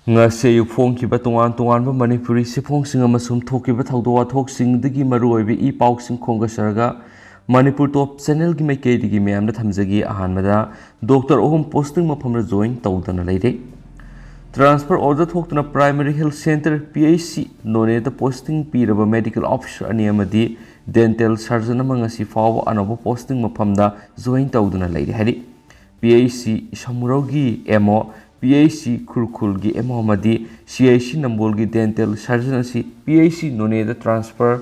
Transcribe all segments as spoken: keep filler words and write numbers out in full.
ꯉꯁꯤ ꯑꯌꯨꯛ ꯐꯣꯡꯈꯤꯕ ꯇꯣꯉꯥꯟ ꯇꯣꯉꯥꯟꯕ ꯃꯅꯤꯄꯨꯔꯤ ꯁꯤꯐꯣꯡꯁꯤꯡ ꯑꯃꯁꯨꯡ ꯊꯣꯛꯈꯤꯕ ꯊꯧꯗꯣꯛ ꯋꯥꯊꯣꯛꯁꯤꯡꯗꯒꯤ ꯃꯔꯨꯑꯣꯏꯕ ꯏ ꯄꯥꯎꯁꯤꯡ ꯈꯣꯝꯒꯠꯆꯔꯒ ꯃꯅꯤꯄꯨꯔ ꯇꯣꯞ ꯆꯦꯅꯦꯜꯒꯤ ꯃꯥꯏꯀꯩꯗꯒꯤ ꯃꯌꯥꯝꯗ ꯊꯝꯖꯒꯦ꯫ ꯑꯍꯥꯟꯕꯗ, ꯗꯣꯛꯇꯔ ꯑꯍꯨꯝ ꯄꯣꯁꯇꯤꯡ ꯃꯐꯝꯗ ꯖꯣꯏꯟ ꯇꯧꯗꯅ ꯂꯩꯔꯦ꯫ ꯇ꯭ꯔꯥꯟꯁꯐꯔ ꯑꯣꯔꯗꯔ ꯊꯣꯛꯇꯨꯅ primary health centre, P H C, ꯅꯣꯅꯦꯗ ꯄꯣꯁꯇꯤꯡ ꯄꯤꯔꯕ ꯃꯦꯗꯤꯀꯦꯜ ꯑꯣꯐꯤꯁꯔ ꯑꯅꯤ ꯑꯃꯗꯤ ꯗꯦꯟꯇꯦꯜ ꯁꯔꯖꯟ ꯑꯃ ꯉꯁꯤ ꯐꯥꯎꯕ ꯑꯅꯧꯕ ꯄꯣꯁꯇꯤꯡ ꯃꯐꯝꯗ ꯖꯣꯏꯟ ꯇꯧꯗꯨꯅ ꯂꯩꯔꯤ ꯍꯥꯏꯔꯤ꯫ P H C ꯏꯁꯝꯔꯧꯒꯤ M O, P H C ꯈꯨꯔꯈꯨꯜꯒꯤ M O ꯑꯃꯗꯤ ꯁꯤ ꯑꯩꯆ ꯁꯤ ꯅꯝꯕꯣꯜꯒꯤ ꯗꯦꯟꯇꯦꯜ ꯁꯔꯖꯟ ꯑꯁꯤ ꯄꯤ ꯑꯩꯆ ꯁꯤ ꯅꯣꯅꯦꯗ ꯇ꯭ꯔꯥꯟꯁꯐꯔ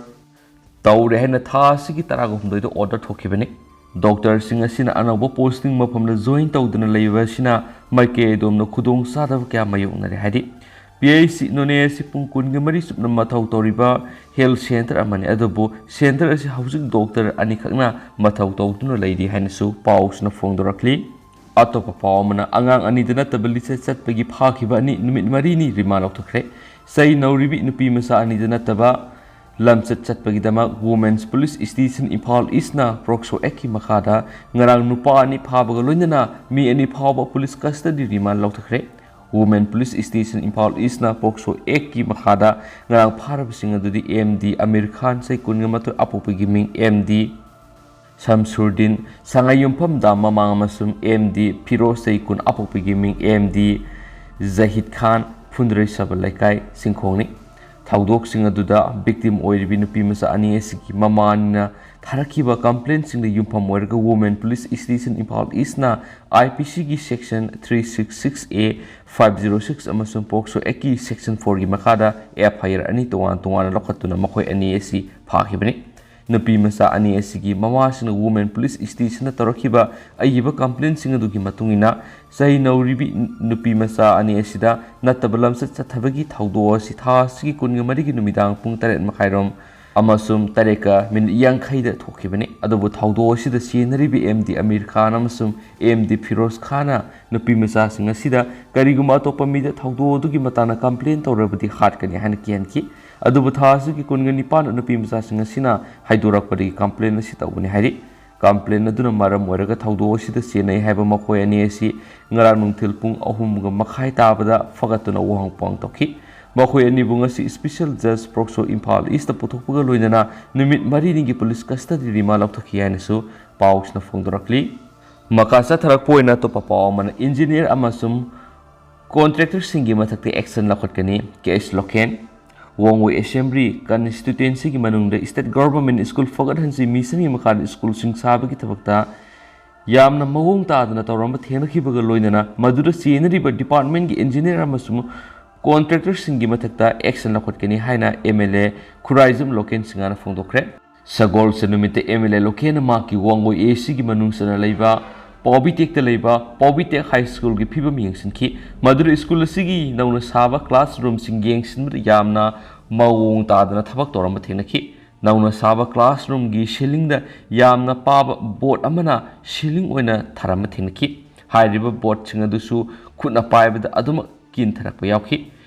ꯇꯧꯔꯦ ꯍꯥꯏꯅ ꯊꯥ ꯑꯁꯤꯒꯤ ꯇꯔꯥꯒ ꯍꯨꯝꯗꯣꯏꯗ ꯑꯣꯔꯗꯔ ꯊꯣꯛꯈꯤꯕꯅꯤ꯫ ꯗꯣꯛꯇꯔꯁꯤꯡ ꯑꯁꯤꯅ ꯑꯅꯧꯕ ꯄꯣꯁꯇꯤꯡ ꯃꯐꯝꯗ ꯖꯣꯏꯟ ꯇꯧꯗꯨꯅ ꯂꯩꯕ ꯑꯁꯤꯅ ꯃꯥꯏꯀꯩ ꯑꯗꯣꯝꯅ ꯈꯨꯗꯣꯡꯆꯥꯗꯕ ꯀꯌꯥ ꯃꯥꯌꯣꯛꯅꯔꯦ ꯍꯥꯏꯔꯤ꯫ ꯄꯤ ꯑꯩꯆ ꯁꯤ ꯅꯣꯅꯦ ꯑꯁꯤ ꯄꯨꯡ ꯀꯨꯟꯒ ꯃꯔꯤ ꯆꯨꯞꯅ ꯃꯊꯧ ꯇꯧꯔꯤꯕ ꯍꯦꯜꯊ ꯁꯦꯟꯇꯔ ꯑꯃꯅꯤ, ꯑꯗꯨꯕꯨ ꯁꯦꯟꯇꯔ ꯑꯁꯤ ꯍꯧꯖꯤꯛ ꯗꯣꯛꯇꯔ ꯑꯅꯤꯈꯛꯅ ꯃꯊꯧ ꯇꯧꯗꯨꯅ ꯂꯩꯔꯤ ꯍꯥꯏꯅꯁꯨ ꯄꯥꯎꯁꯤꯅ ꯐꯣꯡꯗꯣꯔꯛꯂꯤ꯫ ꯑꯇꯣꯞꯄ ꯄꯥꯎ ꯑꯃꯅ, ꯑꯉꯥꯡ ꯑꯅꯤꯗ ꯅꯠꯇꯕ ꯂꯤꯆꯠ ꯆꯠꯄꯒꯤ ꯐꯥꯈꯤꯕ ꯑꯅꯤ ꯅꯨꯃꯤꯠ ꯃꯔꯤꯅꯤ ꯔꯤꯃꯥꯟ ꯂꯧꯊꯈ꯭ꯔꯦ꯫ ꯆꯍꯤ ꯅꯧꯔꯤꯕꯤ ꯅꯨꯄꯤ ꯃꯆꯥ ꯑꯅꯤꯗ ꯅꯠꯇꯕ ꯂꯝꯆꯠ ꯆꯠꯄꯒꯤꯗꯃꯛ ꯋꯨꯃꯦꯟꯁ ꯄꯨꯂꯤꯁ ꯁ꯭ꯇꯦꯁꯟ ꯏꯝꯐꯥꯜ ꯏꯁꯅ ꯄꯣꯛꯁꯣ ꯑꯦꯛꯀꯤ ꯃꯈꯥꯗ ꯉꯔꯥꯡ ꯅꯨꯄꯥ ꯑꯅꯤ ꯐꯥꯕꯒ ꯂꯣꯏꯅꯅ ꯃꯤ ꯑꯅꯤ ꯐꯥꯎꯕ ꯄꯨꯂꯤꯁ ꯀꯁꯇꯗꯤ ꯔꯤꯃꯥꯟ ꯂꯧꯊꯈ꯭ꯔꯦ꯫ ꯋꯨꯃꯦꯟ ꯄꯨꯂꯤꯁ ꯁ꯭ꯇꯦꯁꯟ ꯏꯝꯐꯥꯜ ꯏꯁꯅ ꯄꯣꯛꯁꯣ ꯑꯦꯛꯀꯤ ꯃꯈꯥꯗ ꯉꯔꯥꯡ ꯐꯥꯔꯕꯁꯤꯡ ꯑꯗꯨꯗꯤ ꯑꯦꯝ ꯗꯤ ꯑꯃꯤꯔ ꯈꯥꯟ, ꯆꯍꯤ ꯀꯨꯟꯒ ꯃꯥꯊꯣꯏ, ꯑꯄꯣꯛꯄꯒꯤ ꯃꯤꯡ ꯑꯦꯝ ꯗꯤ ꯁꯝꯁꯨꯔꯗꯤꯟ, ꯁꯉꯥꯏꯌꯨꯝꯐꯝ ꯗꯥꯝ ꯃꯃꯥꯡ ꯑꯃꯁꯨꯡ ꯑꯦꯝ ꯗꯤ ꯐꯤꯔꯣꯖ, ꯆꯍꯤ ꯀꯨꯟ, ꯑꯄꯣꯛꯄꯒꯤ ꯃꯤꯡ ꯑꯦꯝ ꯗꯤ ꯖꯍꯤꯗ ꯈꯥꯟ, ꯐꯨꯟꯗ꯭ꯔꯩꯁꯥꯕ ꯂꯩꯀꯥꯏ, ꯆꯤꯡꯈꯣꯡꯅꯤ꯫ ꯊꯧꯗꯣꯛꯁꯤꯡ ꯑꯗꯨꯗ ꯚꯤꯛꯇꯤꯝ ꯑꯣꯏꯔꯤꯕꯤ ꯅꯨꯄꯤ ꯃꯆꯥ ꯑꯅꯤ ꯑꯁꯤꯒꯤ ꯃꯃꯥꯅ ꯊꯥꯔꯛꯈꯤꯕ ꯀꯝꯄ꯭ꯂꯦꯟꯁꯤꯡꯗ ꯌꯨꯝꯐꯝ ꯑꯣꯏꯔꯒ ꯋꯨꯃꯦꯟ ꯄꯨꯂꯤꯁ ꯁ꯭ꯇꯦꯁꯟ ꯏꯝꯐꯥꯜ ꯏꯁꯅ ꯑꯥꯏ ꯄꯤ ꯁꯤꯒꯤ section three six six A, five zero six ꯑꯃꯁꯨꯡ ꯄꯣꯛꯁꯣ ꯑꯦꯛꯀꯤ ꯁꯦꯛꯁꯟ ꯐꯣꯔꯒꯤ ꯃꯈꯥꯗ ꯑꯦꯐ ꯑꯥꯏ ꯑꯥꯔ ꯑꯅꯤ ꯇꯣꯉꯥꯟ ꯇꯣꯉꯥꯟꯅ ꯂꯧꯈꯠꯇꯨꯅ ꯃꯈꯣꯏ ꯑꯅꯤ ꯑꯁꯤ ꯐꯥꯈꯤꯕꯅꯤ꯫ ꯅꯨꯄꯤ ꯃꯆꯥ ꯑꯅꯤ ꯑꯁꯤꯒꯤ ꯃꯃꯥꯁꯤꯡꯅ ꯋꯨꯃꯦꯟ ꯄꯨꯂꯤꯁ ꯁ꯭ꯇꯦꯁꯟꯗ ꯇꯧꯔꯛꯈꯤꯕ ꯑꯏꯕ ꯀꯝꯄ꯭ꯂꯦꯟꯁꯤꯡ ꯑꯗꯨꯒꯤ ꯃꯇꯨꯡ ꯏꯟꯅ, ꯆꯍꯤ ꯅꯧꯔꯤꯕꯤ ꯅꯨꯄꯤ ꯃꯆꯥ ꯑꯅꯤ ꯑꯁꯤꯗ ꯅꯠꯇꯕ ꯂꯝꯆꯠ ꯆꯠꯊꯕꯒꯤ ꯊꯧꯗꯣꯛ ꯑꯁꯤ ꯊꯥ ꯑꯁꯤꯒꯤ ꯀꯨꯟꯒ ꯃꯔꯤꯒꯤ ꯅꯨꯃꯤꯗꯥꯡ ꯄꯨꯡ ꯇꯔꯦꯠ ꯃꯈꯥꯏꯔꯣꯝ ꯑꯃꯁꯨꯡ ꯇꯔꯦꯠꯀ ꯃꯤꯅꯤꯠ ꯌꯥꯡꯈꯩꯗ ꯊꯣꯛꯈꯤꯕꯅꯤ꯫ ꯑꯗꯨꯕꯨ ꯊꯧꯗꯣꯛ ꯑꯁꯤꯗ ꯆꯦꯟꯅꯔꯤꯕ ꯑꯦꯝ ꯗꯤ ꯑꯃꯤꯔ ꯈꯥꯟ ꯑꯃꯁꯨꯡ ꯑꯦꯝ ꯗꯤ ꯐꯤꯔꯣꯖ ꯈꯥꯟꯅ ꯅꯨꯄꯤ ꯃꯆꯥꯁꯤꯡ ꯑꯁꯤꯗ ꯀꯔꯤꯒꯨꯝꯕ ꯑꯇꯣꯞꯄ ꯃꯤꯗ ꯊꯧꯗꯣꯛ ꯑꯗꯨꯒꯤ ꯃꯇꯥꯡꯗ ꯀꯝꯄ꯭ꯂꯦꯟ ꯇꯧꯔꯕꯗꯤ ꯍꯥꯠꯀꯅꯤ ꯍꯥꯏꯅ ꯀꯤꯍꯟꯈꯤ꯫ ꯑꯗꯨꯕꯨ ꯊꯥ ꯑꯁꯤꯒꯤ ꯀꯨꯟꯒ ꯅꯤꯄꯥꯟꯗ ꯅꯨꯄꯤ ꯃꯆꯥꯁꯤꯡ ꯑꯁꯤꯅ ꯍꯥꯏꯗꯣꯔꯛꯄꯗꯒꯤ ꯀꯝꯄ꯭ꯂꯦꯟ ꯑꯁꯤ ꯇꯧꯒꯅꯤ ꯍꯥꯏꯔꯤ꯫ Complainant ꯑꯗꯨꯅ ꯃꯔꯝ ꯑꯣꯏꯔꯒ ꯊꯧꯗꯣꯛ ꯑꯁꯤꯗ ꯆꯦꯟꯅꯩ ꯍꯥꯏꯕ ꯃꯈꯣꯏ ꯑꯅꯤ ꯑꯁꯤ ꯉꯔꯥꯡ ꯅꯨꯡꯊꯤꯜ ꯄꯨꯡ ꯑꯍꯨꯝꯒ ꯃꯈꯥꯏ ꯇꯥꯕꯗ ꯐꯒꯠꯇꯨꯅ ꯋꯥꯍꯪ ꯄꯥꯎꯍꯪ ꯇꯧꯈꯤ꯫ ꯃꯈꯣꯏ ꯑꯅꯤꯕꯨ ꯉꯁꯤ Special Judge POCSO ꯏꯝꯐꯥꯜ ꯏꯁꯇ ꯄꯨꯊꯣꯛꯄꯒ ꯂꯣꯏꯅꯅ ꯅꯨꯃꯤꯠ ꯃꯔꯤꯅꯤꯒꯤ police custody remand ꯂꯧꯊꯣꯛꯈꯤ ꯍꯥꯏꯅꯁꯨ ꯄꯥꯎꯁꯤꯅ ꯐꯣꯡꯗꯣꯔꯛꯂꯤ꯫ ꯃꯈꯥ ꯆꯠꯊꯔꯛꯄ ꯑꯣꯏꯅ ꯑꯇꯣꯞꯄ ꯄꯥꯎ ꯑꯃꯅ, engineer ꯑꯃꯁꯨꯡ contractorꯁꯤꯡꯒꯤ ꯃꯊꯛꯇ action ꯂꯧꯈꯠꯀꯅꯤ, ꯀꯦ ꯑꯦꯁ ꯂꯣꯀꯦꯟ꯫ ꯋꯥꯡꯒꯣꯏ Assembly constituencyꯒꯤ ꯃꯅꯨꯡꯗ state government school ꯐꯒꯠꯍꯟꯁꯤ missionꯒꯤ ꯃꯈꯥꯗ schoolꯁꯤꯡ ꯁꯥꯕꯒꯤ ꯊꯕꯛꯇ ꯌꯥꯝꯅ ꯃꯑꯣꯡ ꯇꯥꯗꯅ ꯇꯧꯔꯝꯕ ꯊꯦꯡꯅꯈꯤꯕꯒ ꯂꯣꯏꯅꯅ ꯃꯗꯨꯗ ꯆꯦꯟꯅꯔꯤꯕ departmentꯀꯤ engineer ꯑꯃꯁꯨꯡ contractorꯁꯤꯡꯒꯤ ꯃꯊꯛꯇ action ꯂꯧꯈꯠꯀꯅꯤ ꯍꯥꯏꯅ ꯑꯦꯝ ꯑꯦꯜ ꯑꯦ ꯈꯨꯔꯥꯏꯖꯝ ꯂꯣꯀꯦꯟ ꯁꯤꯡꯍꯅ ꯐꯣꯡꯗꯣꯛꯈ꯭ꯔꯦ꯫ ꯁꯒꯣꯜꯁꯦꯟ ꯅꯨꯃꯤꯠꯇ ꯑꯦꯝ ꯑꯦꯜ ꯑꯦ ꯂꯣꯀꯦꯟꯅ ꯃꯍꯥꯛꯀꯤ ꯋꯥꯡꯒꯣꯏ ꯑꯦ ꯁꯤꯒꯤ ꯃꯅꯨꯡ ꯆꯟꯅ ꯂꯩꯕ ꯄꯥꯎꯕꯤꯇꯦꯛꯇ ꯂꯩꯕ ꯄꯥꯎꯕꯤꯇꯦꯛ ꯍꯥꯏ ꯁ꯭ꯀꯨꯜꯒꯤ ꯐꯤꯕꯝ ꯌꯦꯡꯁꯤꯟꯈꯤ꯫ ꯃꯗꯨꯗ ꯁ꯭ꯀꯨꯜ ꯑꯁꯤꯒꯤ ꯅꯧꯅ ꯁꯥꯕ classroomꯁꯤꯡ ꯌꯦꯡꯁꯤꯟꯕꯗ ꯌꯥꯝꯅ ꯃꯑꯣꯡ ꯇꯥꯗꯅ ꯊꯕꯛ ꯇꯧꯔꯝꯕ ꯊꯦꯡꯅꯈꯤ꯫ ꯅꯧꯅ ꯁꯥꯕ classroomꯒꯤ ceilingꯗ ꯌꯥꯝꯅ ꯄꯥꯕ board ꯑꯃꯅ ceiling ꯑꯣꯏꯅ ꯊꯥꯔꯝꯕ ꯊꯦꯡꯅꯈꯤ꯫ ꯍꯥꯏꯔꯤꯕ boardꯁꯤꯡ ꯑꯗꯨꯁꯨ ꯈꯨꯠꯅ ꯄꯥꯏꯕꯗ ꯑꯗꯨꯃꯛ ꯀꯤꯟꯊꯔꯛꯄ ꯌꯥꯎꯈꯤ꯫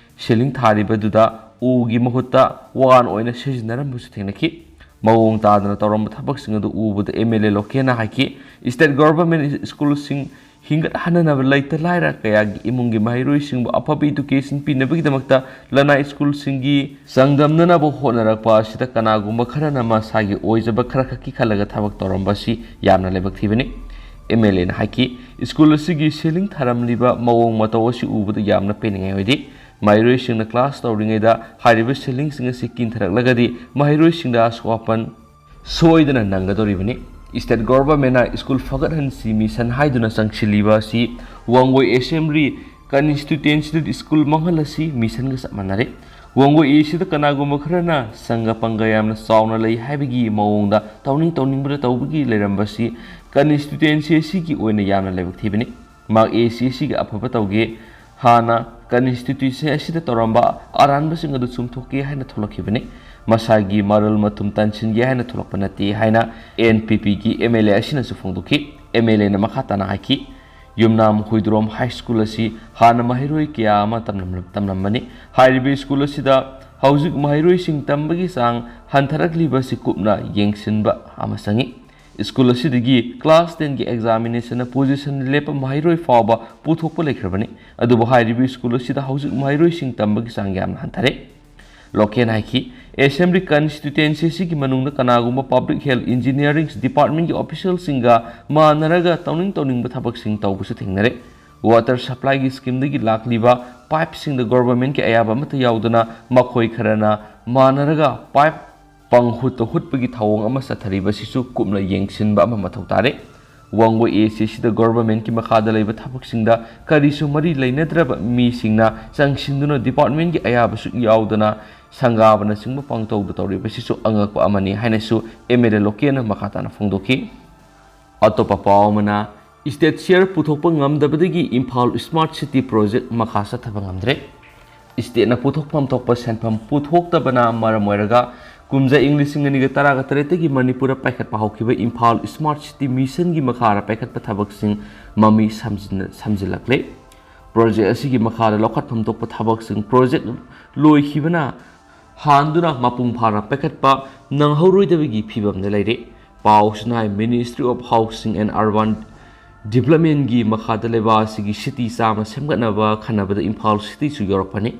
Ceiling ꯊꯥꯔꯤꯕꯗꯨꯗ ꯎꯒꯤ ꯃꯍꯨꯠꯇ ꯋꯥꯅ ꯑꯣꯏꯅ ꯁꯤꯖꯤꯟꯅꯔꯝꯕꯁꯨ ꯊꯦꯡꯅꯈꯤ꯫ ꯃꯑꯣꯡ ꯇꯥꯗꯅ ꯇꯧꯔꯝꯕ ꯊꯕꯛꯁꯤꯡ ꯑꯗꯨ ꯎꯕꯗ ꯑꯦꯝ ꯑꯦꯜ ꯑꯦ ꯂꯣꯀꯦꯟꯅ ꯍꯥꯏꯈꯤ, state government ꯁ꯭ꯀꯨꯜꯁꯤꯡ ꯍꯤꯡꯒꯠꯍꯟꯅꯅꯕ ꯂꯩꯇ ꯂꯥꯏꯔ ꯀꯌꯥꯒꯤ ꯏꯃꯨꯡꯒꯤ ꯃꯍꯩꯔꯣꯏꯁꯤꯡꯕꯨ ꯑꯐꯕ education ꯄꯤꯅꯕꯒꯤꯗꯃꯛꯇ ꯂꯅꯥꯏ ꯁ꯭ꯀꯨꯜꯁꯤꯡꯒꯤ ꯆꯥꯡꯗꯝꯅꯅꯕ ꯍꯣꯠꯅꯔꯛꯄ ꯑꯁꯤꯗ ꯀꯅꯥꯒꯨꯝꯕ ꯈꯔꯅ ꯃꯁꯥꯒꯤ ꯑꯣꯏꯖꯕ ꯈꯔꯈꯛꯀꯤ ꯈꯜꯂꯒ ꯊꯕꯛ ꯇꯧꯔꯝꯕ ꯑꯁꯤ ꯌꯥꯝꯅ ꯂꯥꯏꯕꯛ ꯊꯤꯕꯅꯤ꯫ ꯑꯦꯝ ꯑꯦꯜ ꯑꯦꯅ ꯍꯥꯏꯈꯤ, ꯁ꯭ꯀꯨꯜ ꯑꯁꯤꯒꯤ ceiling ꯊꯥꯔꯝꯂꯤꯕ ꯃꯑꯣꯡ ꯃꯇꯧ ꯑꯁꯤ ꯎꯕꯗ ꯌꯥꯝꯅ ꯄꯦꯟꯅꯤꯡꯉꯥꯏ ꯑꯣꯏꯗꯦ꯫ ꯃꯍꯩꯔꯣꯏꯁꯤꯡꯅ class ꯇꯧꯔꯤꯉꯩꯗ ꯍꯥꯏꯔꯤꯕ ceilingꯁꯤꯡ ꯑꯁꯤ ꯀꯤꯟꯊꯔꯛꯂꯒꯗꯤ ꯃꯍꯩꯔꯣꯏꯁꯤꯡꯗ ꯑꯁꯣꯛ ꯑꯄꯟ ꯁꯣꯏꯗꯅ ꯅꯪꯒꯗꯧꯔꯤꯕꯅꯤ꯫ State governmentꯅ ꯁ꯭ꯀꯨꯜ ꯐꯒꯠꯍꯟꯁꯤ mission ꯍꯥꯏꯗꯨꯅ ꯆꯪꯁꯤꯜꯂꯤꯕ ꯑꯁꯤ ꯋꯥꯡꯒꯣꯏ Assembly constituencyꯗꯗꯤ ꯁ꯭ꯀꯨꯜ ꯃꯥꯡꯍꯜꯂꯁꯤ missionꯒ ꯆꯞ ꯃꯥꯟꯅꯔꯦ꯫ ꯋꯥꯡꯒꯣꯏ ꯑꯦ ꯁꯤꯗ ꯀꯅꯥꯒꯨꯝꯕ ꯈꯔꯅ ꯁꯪꯒ ꯄꯪꯒ ꯌꯥꯝꯅ ꯆꯥꯎꯅ ꯂꯩ ꯍꯥꯏꯕꯒꯤ ꯃꯑꯣꯡꯗ ꯇꯧꯅꯤꯡ ꯇꯧꯅꯤꯡꯕꯗ ꯇꯧꯕꯒꯤ ꯂꯩꯔꯝꯕꯁꯤ constituency ꯑꯁꯤꯒꯤ ꯑꯣꯏꯅ ꯌꯥꯝꯅ ꯂꯥꯏꯕꯛ ꯊꯤꯕꯅꯤ꯫ ꯃꯍꯥꯛ ꯑꯦ ꯁꯤ ꯑꯁꯤꯒꯤ ꯑꯐꯕ ꯇꯧꯒꯦ, ꯍꯥꯟꯅ constituency ꯑꯁꯤꯗ ꯇꯧꯔꯝꯕ ꯑꯔꯥꯟꯕꯁꯤꯡ ꯑꯗꯨ ꯆꯨꯝꯊꯣꯛꯀꯦ ꯍꯥꯏꯅ ꯊꯣꯛꯂꯛꯈꯤꯕꯅꯤ꯫ ꯃꯁꯥꯒꯤ ꯃꯔꯜ ꯃꯊꯨꯝ ꯇꯟꯁꯤꯟꯒꯦ ꯍꯥꯏꯅ ꯊꯣꯛꯂꯛꯄ ꯅꯠꯇꯦ ꯍꯥꯏꯅ ꯑꯦꯟ ꯄꯤ ꯄꯤꯒꯤ ꯑꯦꯝ ꯑꯦꯜ ꯑꯦ ꯑꯁꯤꯅꯁꯨ ꯐꯣꯡꯗꯣꯛꯈꯤ꯫ ꯑꯦꯝ ꯑꯦꯜ ꯑꯦꯅ ꯃꯈꯥ ꯇꯥꯅ ꯍꯥꯏꯈꯤ, ꯌꯨꯝꯅꯥꯝ ꯍꯨꯏꯗ꯭ꯔꯣꯝ ꯍꯥꯏ ꯁ꯭ꯀꯨꯜ ꯑꯁꯤ ꯍꯥꯟꯅ ꯃꯍꯩꯔꯣꯏ ꯀꯌꯥ ꯑꯃ ꯇꯝꯂꯝ-, ꯇꯝꯂꯝꯕꯅꯤ꯫ ꯍꯥꯏꯔꯤꯕ ꯁ꯭ꯀꯨꯜ ꯑꯁꯤꯗ ꯍꯧꯖꯤꯛ ꯃꯍꯩꯔꯣꯏꯁꯤꯡ ꯇꯝꯕꯒꯤ ꯆꯥꯡ ꯍꯟꯊꯔꯛꯂꯤꯕ ꯑꯁꯤ ꯀꯨꯞꯅ ꯌꯦꯡꯁꯤꯟꯕ ꯑꯃ ꯆꯪꯏ꯫ ꯁ꯭ꯀꯨꯜ ꯑꯁꯤꯗꯒꯤ ꯀ꯭ꯂꯥꯁ ꯇꯦꯟꯒꯤ ꯑꯦꯛꯖꯥꯃꯤꯅꯦꯁꯟꯅ ꯄꯣꯖꯤꯁꯟ ꯂꯦꯞꯄ ꯃꯍꯩꯔꯣꯏ ꯐꯥꯎꯕ ꯄꯨꯊꯣꯛꯄ ꯂꯩꯈ꯭ꯔꯕꯅꯤ꯫ ꯑꯗꯨꯕꯨ ꯍꯥꯏꯔꯤꯕ ꯁ꯭ꯀꯨꯜ ꯑꯁꯤꯗ ꯍꯧꯖꯤꯛ ꯃꯍꯩꯔꯣꯏꯁꯤꯡ ꯇꯝꯕꯒꯤ ꯆꯥꯡ ꯌꯥꯝꯅ ꯍꯟꯊꯔꯦ꯫ ꯂꯣꯀꯦꯟ ꯍꯥꯏꯈꯤ, ꯑꯦꯁꯦꯝꯕ꯭ꯂꯤ ꯀꯟꯁꯇꯤꯇ꯭ꯋꯦꯟꯁꯤ ꯑꯁꯤꯒꯤ ꯃꯅꯨꯡꯗ ꯀꯅꯥꯒꯨꯝꯕ ꯄꯕ꯭ꯂꯤꯛ ꯍꯦꯜꯊ ꯏꯟꯖꯤꯅꯤꯌꯥꯔꯤꯡ ꯗꯤꯄꯥꯔꯠꯃꯦꯟꯒꯤ ꯑꯣꯐꯤꯁꯤꯌꯦꯜꯁꯤꯡꯒ ꯃꯥꯟꯅꯔꯒ ꯇꯧꯅꯤꯡ ꯇꯧꯅꯤꯡꯕ ꯊꯕꯛꯁꯤꯡ ꯇꯧꯕꯁꯨ ꯊꯦꯡꯅꯔꯦ꯫ ꯋꯥꯇꯔ ꯁꯄ꯭ꯂꯥꯏꯒꯤ ꯁ꯭ꯀꯤꯝꯗꯒꯤ ꯂꯥꯛꯂꯤꯕ ꯄꯥꯏꯞꯁꯤꯡꯗ ꯒꯣꯚꯔꯟꯃꯦꯟꯠꯀꯤ ꯑꯌꯥꯕ ꯑꯃꯠꯇ ꯌꯥꯎꯗꯅ ꯃꯈꯣꯏ ꯈꯔꯅ ꯃꯥꯟꯅꯔꯒ ꯄꯥꯏꯞ ꯄꯪꯍꯨꯠꯇ ꯍꯨꯠꯄꯒꯤ ꯊꯧꯑꯣꯡ ꯑꯃ ꯆꯠꯊꯔꯤꯕ ꯑꯁꯤꯁꯨ ꯀꯨꯞꯅ ꯌꯦꯡꯁꯤꯟꯕ ꯑꯃ ꯃꯊꯧ ꯇꯥꯔꯦ꯫ ꯋꯥꯡꯒꯣꯏ ꯑꯦ ꯁꯤ ꯁꯤꯗ ꯒꯣꯚꯔꯟꯃꯦꯟꯠꯀꯤ ꯃꯈꯥꯗ ꯂꯩꯕ ꯊꯕꯛꯁꯤꯡꯗ ꯀꯔꯤꯁꯨ ꯃꯔꯤ ꯂꯩꯅꯗ꯭ꯔꯕ ꯃꯤꯁꯤꯡꯅ ꯆꯪꯁꯤꯟꯗꯨꯅ ꯗꯤꯄꯥꯔꯠꯃꯦꯟꯠꯀꯤ ꯑꯌꯥꯕꯁꯨ ꯌꯥꯎꯗꯅ ꯁꯪꯒꯥꯕꯅꯆꯤꯡꯕ ꯄꯪꯇꯧꯗ ꯇꯧꯔꯤꯕꯁꯤꯁꯨ ꯑꯉꯛꯄ ꯑꯃꯅꯤ ꯍꯥꯏꯅꯁꯨ ꯑꯦꯝ ꯑꯦꯜ ꯑꯦ ꯂꯣꯀꯦꯟꯅ ꯃꯈꯥ ꯇꯥꯅ ꯐꯣꯡꯗꯣꯛꯈꯤ꯫ ꯑꯇꯣꯞꯄ ꯄꯥꯎ ꯑꯃꯅ, ꯁ꯭ꯇꯦꯠ ꯁꯤꯌꯔ ꯄꯨꯊꯣꯛꯄ ꯉꯝꯗꯕꯗꯒꯤ ꯏꯝꯐꯥꯜ ꯁ꯭ꯃꯥꯔꯠ ꯁꯤꯇꯤ ꯄ꯭ꯔꯣꯖꯦꯛ ꯃꯈꯥ ꯆꯠꯊꯕ ꯉꯝꯗ꯭ꯔꯦ꯫ ꯁ꯭ꯇꯦꯠꯅ ꯄꯨꯊꯣꯛꯐꯝ ꯊꯣꯛꯄ ꯁꯦꯟꯐꯝ ꯄꯨꯊꯣꯛꯇꯕꯅ ꯃꯔꯝ ꯑꯣꯏꯔꯒ ꯀꯨꯝꯖꯥ ꯏꯪ ꯂꯤꯁꯤꯡ ꯑꯅꯤꯒ ꯇꯔꯥꯒ ꯇꯔꯦꯠꯇꯒꯤ ꯃꯅꯤꯄꯨꯔꯗ ꯄꯥꯏꯈꯠꯄ ꯍꯧꯈꯤꯕ ꯏꯝꯐꯥꯜ ꯁ꯭ꯃꯥꯔꯠ ꯁꯤꯇꯤ ꯃꯤꯁꯟꯒꯤ ꯃꯈꯥꯗ ꯄꯥꯏꯈꯠꯄ ꯊꯕꯛꯁꯤꯡ ꯃꯃꯤ ꯁꯝꯖꯤꯟꯅ-, ꯁꯝꯖꯤꯜꯂꯛꯂꯦ꯫ ꯄ꯭ꯔꯣꯖꯦꯛ ꯑꯁꯤꯒꯤ ꯃꯈꯥꯗ ꯂꯧꯈꯠꯐꯝ ꯊꯣꯛꯄ ꯊꯕꯛꯁꯤꯡ ꯄ꯭ꯔꯣꯖꯦꯛ ꯂꯣꯏꯈꯤꯕꯅ ꯍꯥꯟꯗꯨꯅ ꯃꯄꯨꯡ ꯐꯥꯅ ꯄꯥꯏꯈꯠꯄ ꯅꯪꯍꯧꯔꯣꯏꯗꯕꯒꯤ ꯐꯤꯕꯝꯗ ꯂꯩꯔꯦ꯫ ꯄꯥꯎꯁꯤꯅ ꯍꯥꯏ, Ministry of Housing and Urban Developmentꯀꯤ ꯃꯈꯥꯗ ꯂꯩꯕꯥꯛ ꯑꯁꯤꯒꯤ ꯁꯤꯇꯤ ꯆꯥꯝꯃ ꯁꯦꯝꯒꯠꯅꯕ ꯈꯟꯅꯕꯗ ꯏꯝꯐꯥꯜ ꯁꯤꯇꯤꯁꯨ ꯌꯥꯎꯔꯛꯄꯅꯤ꯫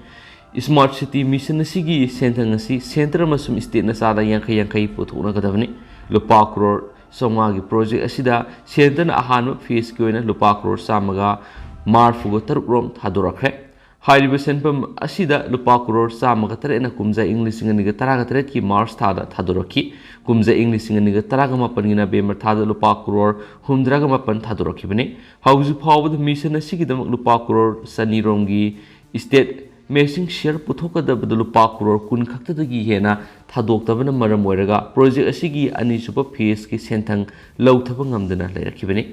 ꯁ꯭ꯃꯥꯔꯠ ꯁꯤꯇꯤ ꯃꯤꯁꯟ ꯑꯁꯤꯒꯤ ꯁꯦꯟꯊꯪ ꯑꯁꯤ ꯁꯦꯟꯇꯔ ꯑꯃꯁꯨꯡ ꯁ꯭ꯇꯦꯠꯅ ꯆꯥꯗ ꯌꯥꯡꯈꯩ ꯌꯥꯡꯈꯩ ꯄꯨꯊꯣꯛꯅꯒꯗꯕꯅꯤ꯫ ꯂꯨꯄꯥ ꯀ꯭ꯔꯣꯔ ꯆꯥꯝꯃꯉꯥꯒꯤ ꯄ꯭ꯔꯣꯖꯦꯛ ꯑꯁꯤꯗ ꯁꯦꯟꯇꯔꯅ ꯑꯍꯥꯟꯕ ꯐꯦꯖꯀꯤ ꯑꯣꯏꯅ ꯂꯨꯄꯥ ꯀ꯭ꯔꯣꯔ ꯆꯥꯝꯃꯒ ꯃꯔꯤꯐꯨꯒ ꯇꯔꯨꯛ ꯔꯣꯝ ꯊꯥꯗꯣꯔꯛꯈ꯭ꯔꯦ꯫ ꯍꯥꯏꯔꯤꯕ ꯁꯦꯟꯐꯝ ꯑꯁꯤꯗ ꯂꯨꯄꯥ ꯀ꯭ꯔꯣꯔ ꯆꯥꯝꯃꯒ ꯇꯔꯦꯠꯅ ꯀꯨꯝꯖꯥ ꯏꯪ ꯂꯤꯁꯤꯡ ꯑꯅꯤꯒ ꯇꯔꯥꯒ ꯇꯔꯦꯠꯀꯤ ꯃꯥꯔꯆ ꯊꯥꯗ ꯊꯥꯗꯣꯔꯛꯈꯤ꯫ ꯀꯨꯝꯖꯥ ꯏꯪ ꯂꯤꯁꯤꯡ ꯑꯅꯤꯒ ꯇꯔꯥꯒ ꯃꯥꯄꯟꯒꯤ ꯅꯕꯦꯝꯕꯔ ꯊꯥꯗ ꯂꯨꯄꯥ ꯀ꯭ꯔꯣꯔ ꯍꯨꯝꯗ꯭ꯔꯥꯒ ꯃꯥꯄꯟ ꯊꯥꯗꯣꯔꯛꯈꯤꯕꯅꯤ꯫ ꯍꯧꯖꯤꯛ ꯐꯥꯎꯕꯗ ꯃꯤꯁꯟ ꯑꯁꯤꯒꯤꯗꯃꯛ ꯂꯨꯄꯥ ꯀ꯭ꯔꯣꯔ ꯆꯅꯤ ꯔꯣꯝꯒꯤ ꯁ꯭ꯇꯦꯠ ꯃꯦꯆꯤꯡ ꯁꯤꯌꯔ ꯄꯨꯊꯣꯛꯀꯗꯕꯗꯨ ꯂꯨꯄꯥ ꯀ꯭ꯔꯣꯔ ꯀꯨꯟ ꯈꯛꯇꯗꯒꯤ ꯍꯦꯟꯅ ꯊꯥꯗꯣꯛꯇꯕꯅ ꯃꯔꯝ ꯑꯣꯏꯔꯒ ꯄ꯭ꯔꯣꯖꯦꯛ ꯑꯁꯤꯒꯤ ꯑꯅꯤꯁꯨꯕ ꯐꯦꯖꯀꯤ ꯁꯦꯟꯊꯪ ꯂꯧꯊꯕ ꯉꯝꯗꯅ ꯂꯩꯔꯛꯈꯤꯕꯅꯤ꯫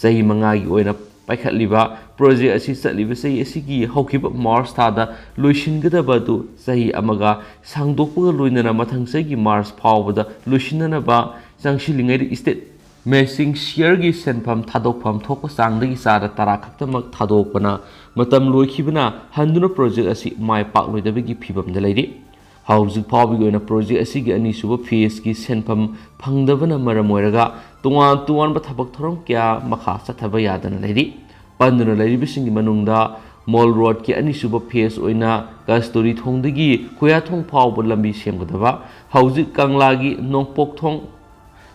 ꯆꯍꯤ ꯃꯉꯥꯒꯤ ꯑꯣꯏꯅ ꯄꯥꯏꯈꯠꯂꯤꯕ ꯄ꯭ꯔꯣꯖꯦꯛ ꯑꯁꯤ ꯆꯠꯂꯤꯕ ꯆꯍꯤ ꯑꯁꯤꯒꯤ ꯍꯧꯈꯤꯕ ꯃꯥꯔꯆ ꯊꯥꯗ ꯂꯣꯏꯁꯤꯟꯒꯗꯕ ꯑꯗꯨ ꯆꯍꯤ ꯑꯃꯒ ꯁꯥꯡꯗꯣꯛꯄꯒ ꯂꯣꯏꯅꯅ ꯃꯊꯪ ꯆꯍꯤꯒꯤ ꯃꯥꯔꯆ ꯐꯥꯎꯕꯗ ꯂꯣꯏꯁꯤꯟꯅꯅꯕ ꯆꯪꯁꯤꯜꯂꯤꯉꯩꯗ ꯁ꯭ꯇꯦꯠ ꯃꯦꯆꯤꯡ ꯁꯤꯌꯔꯒꯤ ꯁꯦꯟꯐꯝ ꯊꯥꯗꯣꯛꯐꯝ ꯊꯣꯛꯄ ꯆꯥꯡꯗꯒꯤ ꯆꯥꯗ ꯇꯔꯥ ꯈꯛꯇꯃꯛ ꯊꯥꯗꯣꯛꯄꯅ ꯃꯇꯝ ꯂꯣꯏꯈꯤꯕꯅ ꯍꯟꯗꯨꯅ ꯄ꯭ꯔꯣꯖꯦꯛ ꯑꯁꯤ ꯃꯥꯏ ꯄꯥꯛꯂꯣꯏꯗꯕꯒꯤ ꯐꯤꯕꯝꯗ ꯂꯩꯔꯤ꯫ ꯍꯧꯖꯤꯛ ꯐꯥꯎꯕꯒꯤ ꯑꯣꯏꯅ ꯄ꯭ꯔꯣꯖꯦꯛ ꯑꯁꯤꯒꯤ ꯑꯅꯤꯁꯨꯕ ꯐꯦꯁꯀꯤ ꯁꯦꯟꯐꯝ ꯐꯪꯗꯕꯅ ꯃꯔꯝ ꯑꯣꯏꯔꯒ ꯇꯣꯉꯥꯟ ꯇꯣꯉꯥꯟꯕ ꯊꯕꯛ ꯊꯧꯔꯝ ꯀꯌꯥ ꯃꯈꯥ ꯆꯠꯊꯕ ꯌꯥꯗꯅ ꯂꯩꯔꯤ꯫ ꯄꯟꯗꯨꯅ ꯂꯩꯔꯤꯕꯁꯤꯡꯒꯤ ꯃꯅꯨꯡꯗ ꯃꯣꯜ ꯔꯣꯗꯀꯤ ꯑꯅꯤꯁꯨꯕ ꯐꯦꯁ ꯑꯣꯏꯅ ꯀꯁꯇꯨꯔꯤ ꯊꯣꯡꯗꯒꯤ ꯈꯨꯌꯥꯊꯣꯡ ꯐꯥꯎꯕ ꯂꯝꯕꯤ ꯁꯦꯝꯒꯗꯕ, ꯍꯧꯖꯤꯛ ꯀꯪꯂꯥꯒꯤ ꯅꯣꯡꯄꯣꯛ ꯊꯣꯡ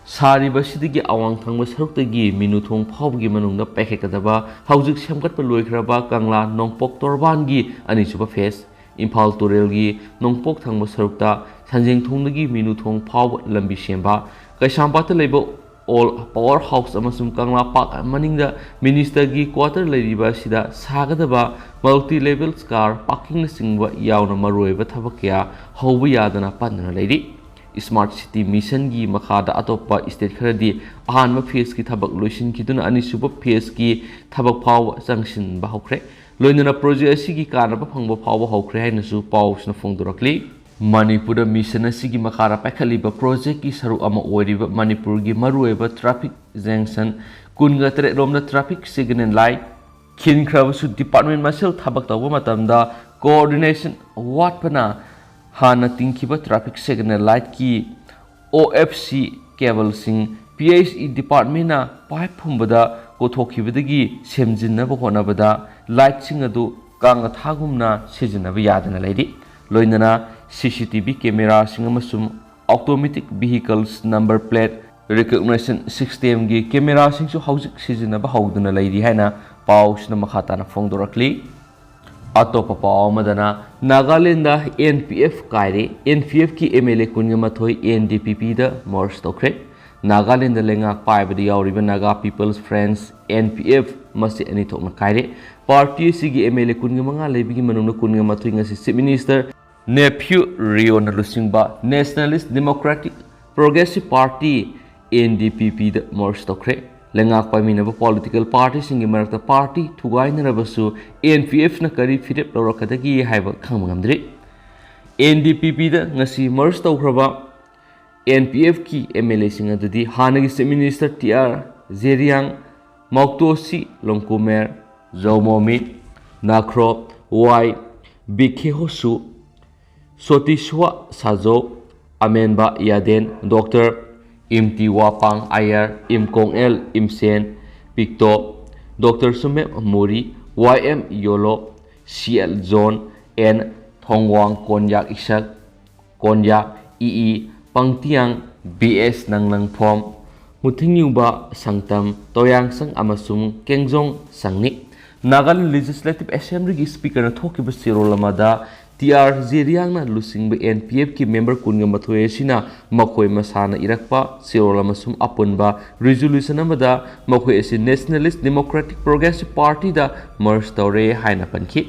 ꯁꯥꯔꯤꯕꯁꯤꯗꯒꯤ ꯑꯋꯥꯡ ꯊꯪꯕ ꯁꯔꯨꯛꯇꯒꯤ ꯃꯤꯅꯨ ꯊꯣꯡ ꯐꯥꯎꯕꯒꯤ ꯃꯅꯨꯡꯗ ꯄꯥꯏꯈꯠꯀꯗꯕ ꯍꯧꯖꯤꯛ ꯁꯦꯝꯒꯠꯄ ꯂꯣꯏꯈ꯭ꯔꯕ ꯀꯪꯂꯥ ꯅꯣꯡꯄꯣꯛ ꯇꯣꯔꯕꯥꯟꯒꯤ ꯑꯅꯤꯁꯨꯕ ꯐꯦꯁ, ꯏꯝꯐꯥꯜ ꯇꯨꯔꯦꯜꯒꯤ ꯅꯣꯡꯄꯣꯛ ꯊꯪꯕ ꯁꯔꯨꯛꯇ ꯁꯟꯖꯦꯡ ꯊꯣꯡꯗꯒꯤ ꯃꯤꯅꯨ ꯊꯣꯡ ꯐꯥꯎꯕ ꯂꯝꯕꯤ ꯁꯦꯝꯕ, ꯀꯩꯁꯥꯝꯄꯥꯠꯇ ꯂꯩꯕ ꯑꯣꯜ ꯄꯥꯋꯔ ꯍꯥꯎꯁ ꯑꯃꯁꯨꯡ ꯀꯪꯂꯥ ꯄꯥꯔꯛ ꯃꯅꯤꯡꯗ ꯃꯤꯅꯤꯁꯇꯔꯒꯤ ꯀ꯭ꯋꯥꯇꯔ ꯂꯩꯔꯤꯕ ꯑꯁꯤꯗ ꯁꯥꯒꯗꯕ ꯃꯜꯇꯤ ꯂꯦꯚꯦꯜ ꯀꯥꯔ ꯄꯥꯔꯀꯤꯡꯅꯆꯤꯡꯕ ꯌꯥꯎꯅ ꯃꯔꯨꯑꯣꯏꯕ ꯊꯕꯛ ꯀꯌꯥ ꯍꯧꯕ ꯌꯥꯗꯅ ꯄꯟꯗꯨꯅ ꯂꯩꯔꯤ꯫ ꯁ꯭ꯃꯥꯔꯠ ꯁꯤꯇꯤ ꯃꯤꯁꯟꯒꯤ ꯃꯈꯥꯗ ꯑꯇꯣꯞꯄ ꯁ꯭ꯇꯦꯠ ꯈꯔꯗꯤ ꯑꯍꯥꯟꯕ ꯐꯦꯁꯀꯤ ꯊꯕꯛ ꯂꯣꯏꯁꯤꯟꯈꯤꯗꯨꯅ ꯑꯅꯤꯁꯨꯕ ꯐꯦꯁꯀꯤ ꯊꯕꯛ ꯐꯥꯎꯕ ꯆꯪꯁꯤꯟꯕ ꯍꯧꯈ꯭ꯔꯦ꯫ ꯂꯣꯏꯅꯅ ꯄ꯭ꯔꯣꯖꯦꯛ ꯑꯁꯤꯒꯤ ꯀꯥꯟꯅꯕ ꯐꯪꯕ ꯐꯥꯎꯕ ꯍꯧꯈ꯭ꯔꯦ ꯍꯥꯏꯅꯁꯨ ꯄꯥꯎꯁꯤꯅ ꯐꯣꯡꯗꯣꯔꯛꯂꯤ꯫ ꯃꯅꯤꯄꯨꯔꯗ ꯃꯤꯁꯟ ꯑꯁꯤꯒꯤ ꯃꯈꯥꯗ ꯄꯥꯏꯈꯠꯂꯤꯕ ꯄ꯭ꯔꯣꯖꯦꯛꯀꯤ ꯁꯔꯨꯛ ꯑꯃ ꯑꯣꯏꯔꯤꯕ ꯃꯅꯤꯄꯨꯔꯒꯤ ꯃꯔꯨꯑꯣꯏꯕ ꯇ꯭ꯔꯥꯐꯤꯛ ꯖꯪꯁꯟ ꯀꯨꯟꯒ ꯇꯔꯦꯠ ꯂꯣꯝꯗ ꯇ꯭ꯔꯥꯐꯤꯛ ꯁꯤꯒꯅꯦꯜ ꯂꯥꯏꯠ ꯈꯤꯟꯈ꯭ꯔꯕꯁꯨ ꯗꯤꯄꯥꯔꯠꯃꯦꯟ ꯃꯁꯦꯜ ꯊꯕꯛ ꯇꯧꯕ ꯃꯇꯝꯗ ꯀꯣꯑꯣꯔꯗꯤꯅꯦꯁꯟ ꯋꯥꯠꯄꯅ ꯍꯥꯟꯅ ꯇꯤꯡꯈꯤꯕ ꯇ꯭ꯔꯥꯐꯤꯛ ꯁꯤꯒꯅꯦꯜ ꯂꯥꯏꯠꯀꯤ ꯑꯣ F C ꯀꯦꯕꯜꯁꯤꯡ P H E ꯗꯤꯄꯥꯔꯠꯃꯦꯟꯅ pipe ꯐꯨꯝꯕꯗ ꯀꯣꯊꯣꯛꯈꯤꯕꯗꯒꯤ ꯁꯦꯝꯖꯤꯟꯅꯕ ꯍꯣꯠꯅꯕꯗ ꯂꯥꯏꯠꯁꯤꯡ ꯑꯗꯨ ꯀꯥꯡꯒꯊꯥꯒꯨꯝꯅ ꯁꯤꯖꯤꯟꯅꯕ ꯌꯥꯗꯅ ꯂꯩꯔꯤ꯫ ꯂꯣꯏꯅꯅ ꯁꯤ ꯁꯤ ꯇꯤ ꯚꯤ ꯀꯦꯃꯦꯔꯥꯁꯤꯡ ꯑꯃꯁꯨꯡ automatic vehicles number plate recognition ꯁꯤꯁꯇꯦꯝꯒꯤ ꯀꯦꯃꯦꯔꯥꯁꯤꯡꯁꯨ ꯍꯧꯖꯤꯛ ꯁꯤꯖꯤꯟꯅꯕ ꯍꯧꯗꯨꯅ ꯂꯩꯔꯤ ꯍꯥꯏꯅ ꯄꯥꯎꯁꯤꯅ ꯃꯈꯥ ꯇꯥꯅ ꯐꯣꯡꯗꯣꯔꯛꯂꯤ꯫ ꯑꯇꯣꯞꯄ ꯄꯥꯎ ꯑꯃꯗꯅ ꯅꯥꯒꯥꯂꯦꯟꯗ ꯑꯦꯟ ꯄꯤ ꯑꯦꯐ ꯀꯥꯏꯔꯦ꯫ ꯑꯦꯟ ꯄꯤ ꯑꯦꯐꯀꯤ ꯑꯦꯝ ꯑꯦꯜ ꯑꯦ ꯀꯨꯟꯒ ꯃꯥꯊꯣꯏ ꯑꯦꯟ ꯗꯤ ꯄꯤ ꯄꯤꯗ ꯃꯔꯖ ꯇꯧꯈ꯭ꯔꯦ꯫ ꯅꯥꯒꯥꯂꯦꯟꯗ ꯂꯩꯉꯥꯛ ꯄꯥꯏꯕꯗ ꯌꯥꯎꯔꯤꯕ Naga peoples front, N P F, ꯃꯁꯤ ꯑꯅꯤ ꯊꯣꯛꯅ ꯀꯥꯏꯔꯦ꯫ ꯄꯥꯔꯇꯤ ꯑꯁꯤꯒꯤ ꯑꯦꯝ ꯑꯦꯜ ꯑꯦ ꯀꯨꯟꯒ ꯃꯉꯥ ꯂꯩꯕꯒꯤ ꯃꯅꯨꯡꯗ ꯀꯨꯟꯒ ꯃꯥꯊꯣꯏ ꯉꯁꯤ ꯆꯤꯐ ꯃꯤꯅꯤꯁꯇꯔ ꯅꯦꯐ꯭ꯌꯨ ꯔꯤꯑꯣꯅ ꯂꯨꯆꯤꯡꯕ nationalist democratic progressive party, N D P ꯄꯤꯗ ꯃꯔꯖ ꯇꯧꯈ꯭ꯔꯦ꯫ ꯂꯩꯉꯥꯛ ꯄꯥꯏꯃꯤꯟꯅꯕ ꯄꯣꯂꯤꯇꯤꯀꯦꯜ ꯄꯥꯔꯇꯤꯁꯤꯡꯒꯤ ꯃꯔꯛꯇ ꯄꯥꯔꯇꯤ ꯊꯨꯒꯥꯏꯅꯔꯕꯁꯨ ꯑꯦꯟ ꯄꯤ ꯑꯦꯐꯅ ꯀꯔꯤ ꯐꯤꯔꯦꯞ ꯂꯧꯔꯛꯀꯗꯒꯦ ꯍꯥꯏꯕ ꯈꯪꯕ ꯉꯝꯗ꯭ꯔꯤ꯫ ꯑꯦꯟ ꯗꯤ ꯄꯤ ꯄꯤꯗ ꯉꯁꯤ ꯃꯔꯖ ꯇꯧꯈ꯭ꯔꯕ ꯑꯦꯟ ꯄꯤ ꯑꯦꯐꯀꯤ ꯑꯦꯝ ꯑꯦꯜ ꯑꯦꯁꯤꯡ ꯑꯗꯨꯗꯤ ꯍꯥꯟꯅꯒꯤ ꯆꯤꯐ ꯃꯤꯅꯤꯁꯇꯔ ꯇꯤ ꯑꯥꯔ ꯖꯦꯔꯤꯌꯥꯡ, ꯃꯥꯎꯇꯣꯁꯤ ꯂꯣꯡꯀꯨꯃꯦꯔ, ꯖꯧꯃꯣꯃꯤ ꯅꯥꯈ꯭ꯔꯣ, ꯋꯥꯏ ꯕꯤꯈꯦꯍꯣꯁꯨ, Sotiswa Sajo, Amenba Yaden, Doctor Imti Wapang Ayar, Imkong L Imsen, Pikto, Doctor Sumep Muri, Y M Yolo, C L John, N Thongwang Konyak Isak, Konyak, E E Pangtiang, B S Nanglangphom, ꯃꯨꯊꯤꯡꯌꯨꯕ ꯁꯪꯇꯝ, ꯇꯣꯌꯥꯡꯁꯪ ꯑꯃꯁꯨꯡ ꯀꯦꯡꯖꯣꯡ ꯁꯪꯅꯤ꯫ Nagaland legislative ꯑꯦꯁꯦꯝꯕ꯭ꯂꯤꯒꯤ ꯁ꯭ꯄꯤꯀꯔꯅ ꯊꯣꯛꯈꯤꯕ ꯆꯦꯔꯣꯜ ꯑꯃꯗ T R ꯖꯦꯔꯤꯌꯥꯡꯅ ꯂꯨꯆꯤꯡꯕ and P ꯑꯦꯐꯀꯤ member ꯀꯨꯟꯒ ꯃꯥꯊꯣꯏ ꯑꯁꯤꯅ ꯃꯈꯣꯏ ꯃꯁꯥꯅ ꯏꯔꯛꯄ ꯆꯦꯔꯣꯜ ꯑꯃꯁꯨꯡ ꯑꯄꯨꯟꯕ ꯔꯤꯖꯣꯂꯨꯁꯟ ꯑꯃꯗ ꯃꯈꯣꯏ ꯑꯁꯤ ꯅꯦꯁꯅꯦꯂꯤꯁ ꯗꯦꯃꯣꯀ꯭ꯔꯦꯇꯤꯛ ꯄ꯭ꯔꯣꯒ꯭ꯔꯦꯁꯤꯚ ꯄꯥꯔꯇꯤꯗ ꯃꯔꯖ ꯇꯧꯔꯦ ꯍꯥꯏꯅ ꯄꯟꯈꯤ꯫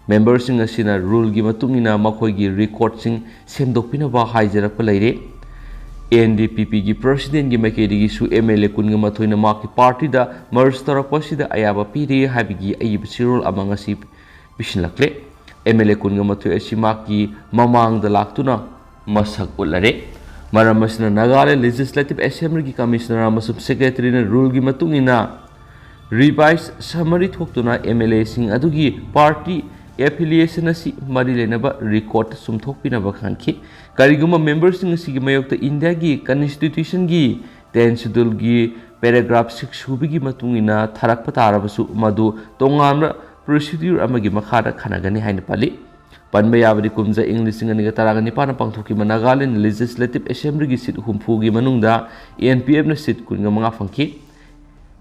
ꯃꯦꯝꯕꯔꯁꯤꯡ ꯑꯁꯤꯅ ꯔꯨꯜꯒꯤ ꯃꯇꯨꯡ ꯏꯟꯅ ꯃꯈꯣꯏꯒꯤ ꯔꯦꯀꯣꯔꯗꯁꯤꯡ ꯁꯦꯝꯗꯣꯛꯄꯤꯅꯕ ꯍꯥꯏꯖꯔꯛꯄ ꯂꯩꯔꯦ꯫ ꯑꯦꯟ ꯗꯤ ꯄꯤ ꯄꯤꯒꯤ ꯄ꯭ꯔꯁꯤꯗꯦꯟꯒꯤ ꯃꯥꯏꯀꯩꯗꯒꯤꯁꯨ ꯑꯦꯝ ꯑꯦꯜ ꯑꯦ ꯀꯨꯟꯒ ꯃꯥꯊꯣꯏꯅ ꯃꯍꯥꯛꯀꯤ ꯄꯥꯔꯇꯤꯗ ꯃꯔꯖ ꯇꯧꯔꯛꯄ ꯑꯁꯤꯗ ꯑꯌꯥꯕ ꯄꯤꯔꯦ ꯍꯥꯏꯕꯒꯤ ꯑꯏꯕ ꯆꯦꯔꯣꯜ ꯑꯃ ꯉꯁꯤ ꯄꯤꯁꯤꯜꯂꯛꯂꯦ꯫ ꯑꯦꯝ ꯑꯦꯜ ꯑꯦ ꯀꯨꯟꯒ ꯃꯥꯊꯣꯏ ꯑꯁꯤ ꯃꯍꯥꯛꯀꯤ ꯃꯃꯥꯡꯗ ꯂꯥꯛꯇꯨꯅ ꯃꯁꯛ ꯎꯠꯂꯔꯦ꯫ ꯃꯔꯝ ꯑꯁꯤꯅ ꯅꯥꯒꯥꯂꯦꯟ ꯂꯦꯖꯤꯁꯂꯦꯇꯤꯚ ꯑꯦꯁꯦꯝꯕ꯭ꯂꯤꯒꯤ ꯀꯃꯤꯁꯅꯔ ꯑꯃꯁꯨꯡ ꯁꯦꯀ꯭ꯔꯦꯇꯔꯤꯅ ꯔꯨꯜꯒꯤ ꯃꯇꯨꯡ ꯏꯟꯅ ꯔꯤꯚꯥꯏꯁ ꯁꯝꯃꯔꯤ ꯊꯣꯛꯇꯨꯅ ꯑꯦꯝ ꯑꯦꯜ ꯑꯦꯁꯤꯡ ꯑꯗꯨꯒꯤ ꯄꯥꯔꯇꯤ ꯑꯦꯐꯤꯂꯤꯌꯦꯁꯟ ꯑꯁꯤ ꯃꯔꯤ ꯂꯩꯅꯕ ꯔꯦꯀꯣꯔꯗ ꯆꯨꯝꯊꯣꯛꯄꯤꯅꯕ ꯈꯪꯈꯤ꯫ ꯀꯔꯤꯒꯨꯝꯕ ꯃꯦꯝꯕꯔꯁꯤꯡ ꯑꯁꯤꯒꯤ ꯃꯥꯌꯣꯛꯇ ꯏꯟꯗꯤꯌꯥꯒꯤ ꯀꯟꯁꯇꯤꯇ꯭ꯌꯨꯁꯟꯒꯤ ꯇꯦꯟ ꯁꯦꯗꯨꯜꯒꯤ ꯄꯦꯔꯥꯒ꯭ꯔꯥꯐ ꯁꯤꯛꯁ ꯁꯨꯕꯒꯤ ꯃꯇꯨꯡ ꯏꯟꯅ ꯊꯥꯔꯛꯄ ꯇꯥꯔꯕꯁꯨ, ꯃꯗꯨ ꯇꯣꯉꯥꯟꯕ ꯄ꯭ꯔꯣꯁꯤꯗ꯭ꯌꯨꯔ ꯑꯃꯒꯤ ꯃꯈꯥꯗ ꯈꯟꯅꯒꯅꯤ ꯍꯥꯏꯅ ꯄꯜꯂꯤ꯫ ꯄꯟꯕ ꯌꯥꯕꯗꯤ, ꯀꯨꯝꯖꯥ ꯏꯪ ꯂꯤꯁꯤꯡ ꯑꯅꯤꯒ ꯇꯔꯥꯒ ꯅꯤꯄꯥꯟꯗ ꯄꯥꯡꯊꯣꯛꯈꯤꯕ ꯅꯥꯒꯥꯂꯦꯟ ꯂꯦꯖꯤꯁꯂꯦꯇꯤꯚ ꯑꯦꯁꯦꯝꯕ꯭ꯂꯤꯒꯤ ꯁꯤꯠ ꯍꯨꯝꯐꯨꯒꯤ ꯃꯅꯨꯡꯗ ꯑꯦꯟ ꯄꯤ ꯑꯦꯐꯅ ꯁꯤꯠ ꯀꯨꯟꯒ ꯃꯉꯥ ꯐꯪꯈꯤ,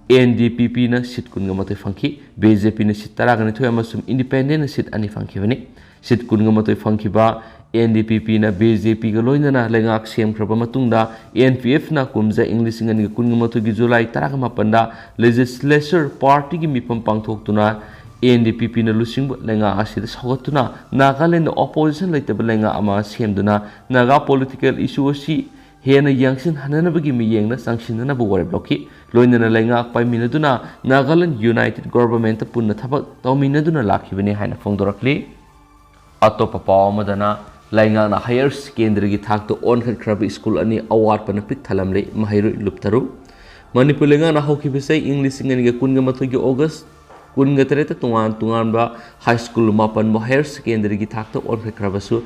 ꯑꯦꯟ ꯗꯤ ꯄꯤ ꯄꯤꯅ ꯁꯤꯠ ꯀꯨꯟꯒ ꯃꯥꯊꯣꯏ ꯐꯪꯈꯤ, ꯕꯤ ꯖꯦ ꯄꯤꯅ ꯁꯤꯠ ꯇꯔꯥꯒ ꯅꯤꯊꯣꯏ ꯑꯃꯁꯨꯡ ꯏꯟꯗꯤꯄꯦꯟꯗꯦꯟꯅ ꯁꯤꯠ ꯑꯅꯤ ꯐꯪꯈꯤꯕꯅꯤ꯫ ꯁꯤꯠ ꯀꯨꯟꯒ ꯃꯥꯊꯣꯏ ꯐꯪꯈꯤꯕ ꯑꯦꯟ ꯗꯤ ꯄꯤ ꯄꯤꯅ ꯕꯤ ꯖꯦ ꯄꯤꯒ ꯂꯣꯏꯅꯅ ꯂꯩꯉꯥꯛ ꯁꯦꯝꯈ꯭ꯔꯕ ꯃꯇꯨꯡꯗ, ꯑꯦꯟ ꯄꯤ ꯑꯦꯐꯅ ꯀꯨꯝꯖꯥ ꯏꯪ ꯂꯤꯁꯤꯡ ꯑꯅꯤꯒ ꯀꯨꯟꯒ ꯃꯥꯊꯣꯏꯒꯤ ꯖꯨꯂꯥꯏ ꯇꯔꯥꯒ ꯃꯥꯄꯟꯗ ꯂꯦꯖꯤꯁꯂꯦꯆꯔ ꯄꯥꯔꯇꯤꯒꯤ ꯃꯤꯐꯝ ꯄꯥꯡꯊꯣꯛꯇꯨꯅ ꯑꯦꯟ ꯗꯤ ꯄꯤ ꯄꯤꯅ ꯂꯨꯆꯤꯡꯕ ꯂꯩꯉꯥꯛ ꯑꯁꯤꯗ ꯁꯧꯒꯠꯇꯨꯅ ꯅꯥꯒꯥꯂꯦꯟꯗ ꯑꯣꯄꯣꯖꯤꯁꯟ ꯂꯩꯇꯕ ꯂꯩꯉꯥꯛ ꯑꯃ ꯁꯦꯝꯗꯨꯅ ꯅꯥꯒꯥ ꯄꯣꯂꯤꯇꯤꯀꯦꯜ ꯏꯁꯨ ꯑꯁꯤ ꯍꯦꯟꯅ ꯌꯥꯡꯁꯤꯟꯍꯟꯅꯅꯕꯒꯤ ꯃꯤꯠꯌꯦꯡꯗ ꯆꯪꯁꯤꯟꯅꯅꯕ ꯋꯥꯔꯦꯞ ꯂꯧꯈꯤ꯫ ꯂꯣꯏꯅꯅ ꯂꯩꯉꯥꯛ ꯄꯥꯏꯃꯤꯟꯅꯗꯨꯅ ꯅꯥꯒꯥꯂꯦꯟ ꯌꯨꯅꯥꯏꯇꯦꯗ ꯒꯣꯚꯔꯟꯃꯦꯟꯠꯇ ꯄꯨꯟꯅ ꯊꯕꯛ ꯇꯧꯃꯤꯟꯅꯗꯨꯅ ꯂꯥꯛꯈꯤꯕꯅꯤ ꯍꯥꯏꯅ ꯐꯣꯡꯗꯣꯔꯛꯂꯤ꯫ ꯑꯇꯣꯞꯄ ꯄꯥꯎ ꯑꯃꯗꯅ, ꯂꯩꯉꯥꯛꯅ ꯍꯥꯌꯔ ꯁꯦꯀꯦꯟꯗꯔꯤꯒꯤ ꯊꯥꯛꯇ ꯑꯣꯟꯈꯠꯈ꯭ꯔꯕ ꯁ꯭ꯀꯨꯜ ꯑꯅꯤ ꯑꯋꯥꯠꯄꯅ ꯄꯤꯛ ꯊꯜꯂꯝꯂꯦ, ꯃꯍꯩꯔꯣꯏ ꯂꯨꯞ ꯇꯔꯨꯛ꯫ ꯃꯅꯤꯄꯨꯔ ꯂꯩꯉꯥꯛꯅ ꯍꯧꯈꯤꯕ ꯆꯍꯤ ꯏꯪ ꯂꯤꯁꯤꯡ ꯑꯅꯤꯒ ꯀꯨꯟꯒ ꯃꯥꯊꯣꯏꯒꯤ ꯑꯣꯒꯁ ꯀꯨꯟꯒ ꯇꯔꯦꯠꯇ ꯇꯣꯉꯥꯟ ꯇꯣꯉꯥꯟꯕ ꯍꯥꯏ ꯁ꯭ꯀꯨꯜ ꯃꯥꯄꯟꯕꯨ ꯍꯥꯌꯔ ꯁꯦꯀꯦꯟꯗꯔꯤꯒꯤ ꯊꯥꯛꯇ ꯑꯣꯟꯈꯠꯈ꯭ꯔꯕꯁꯨ,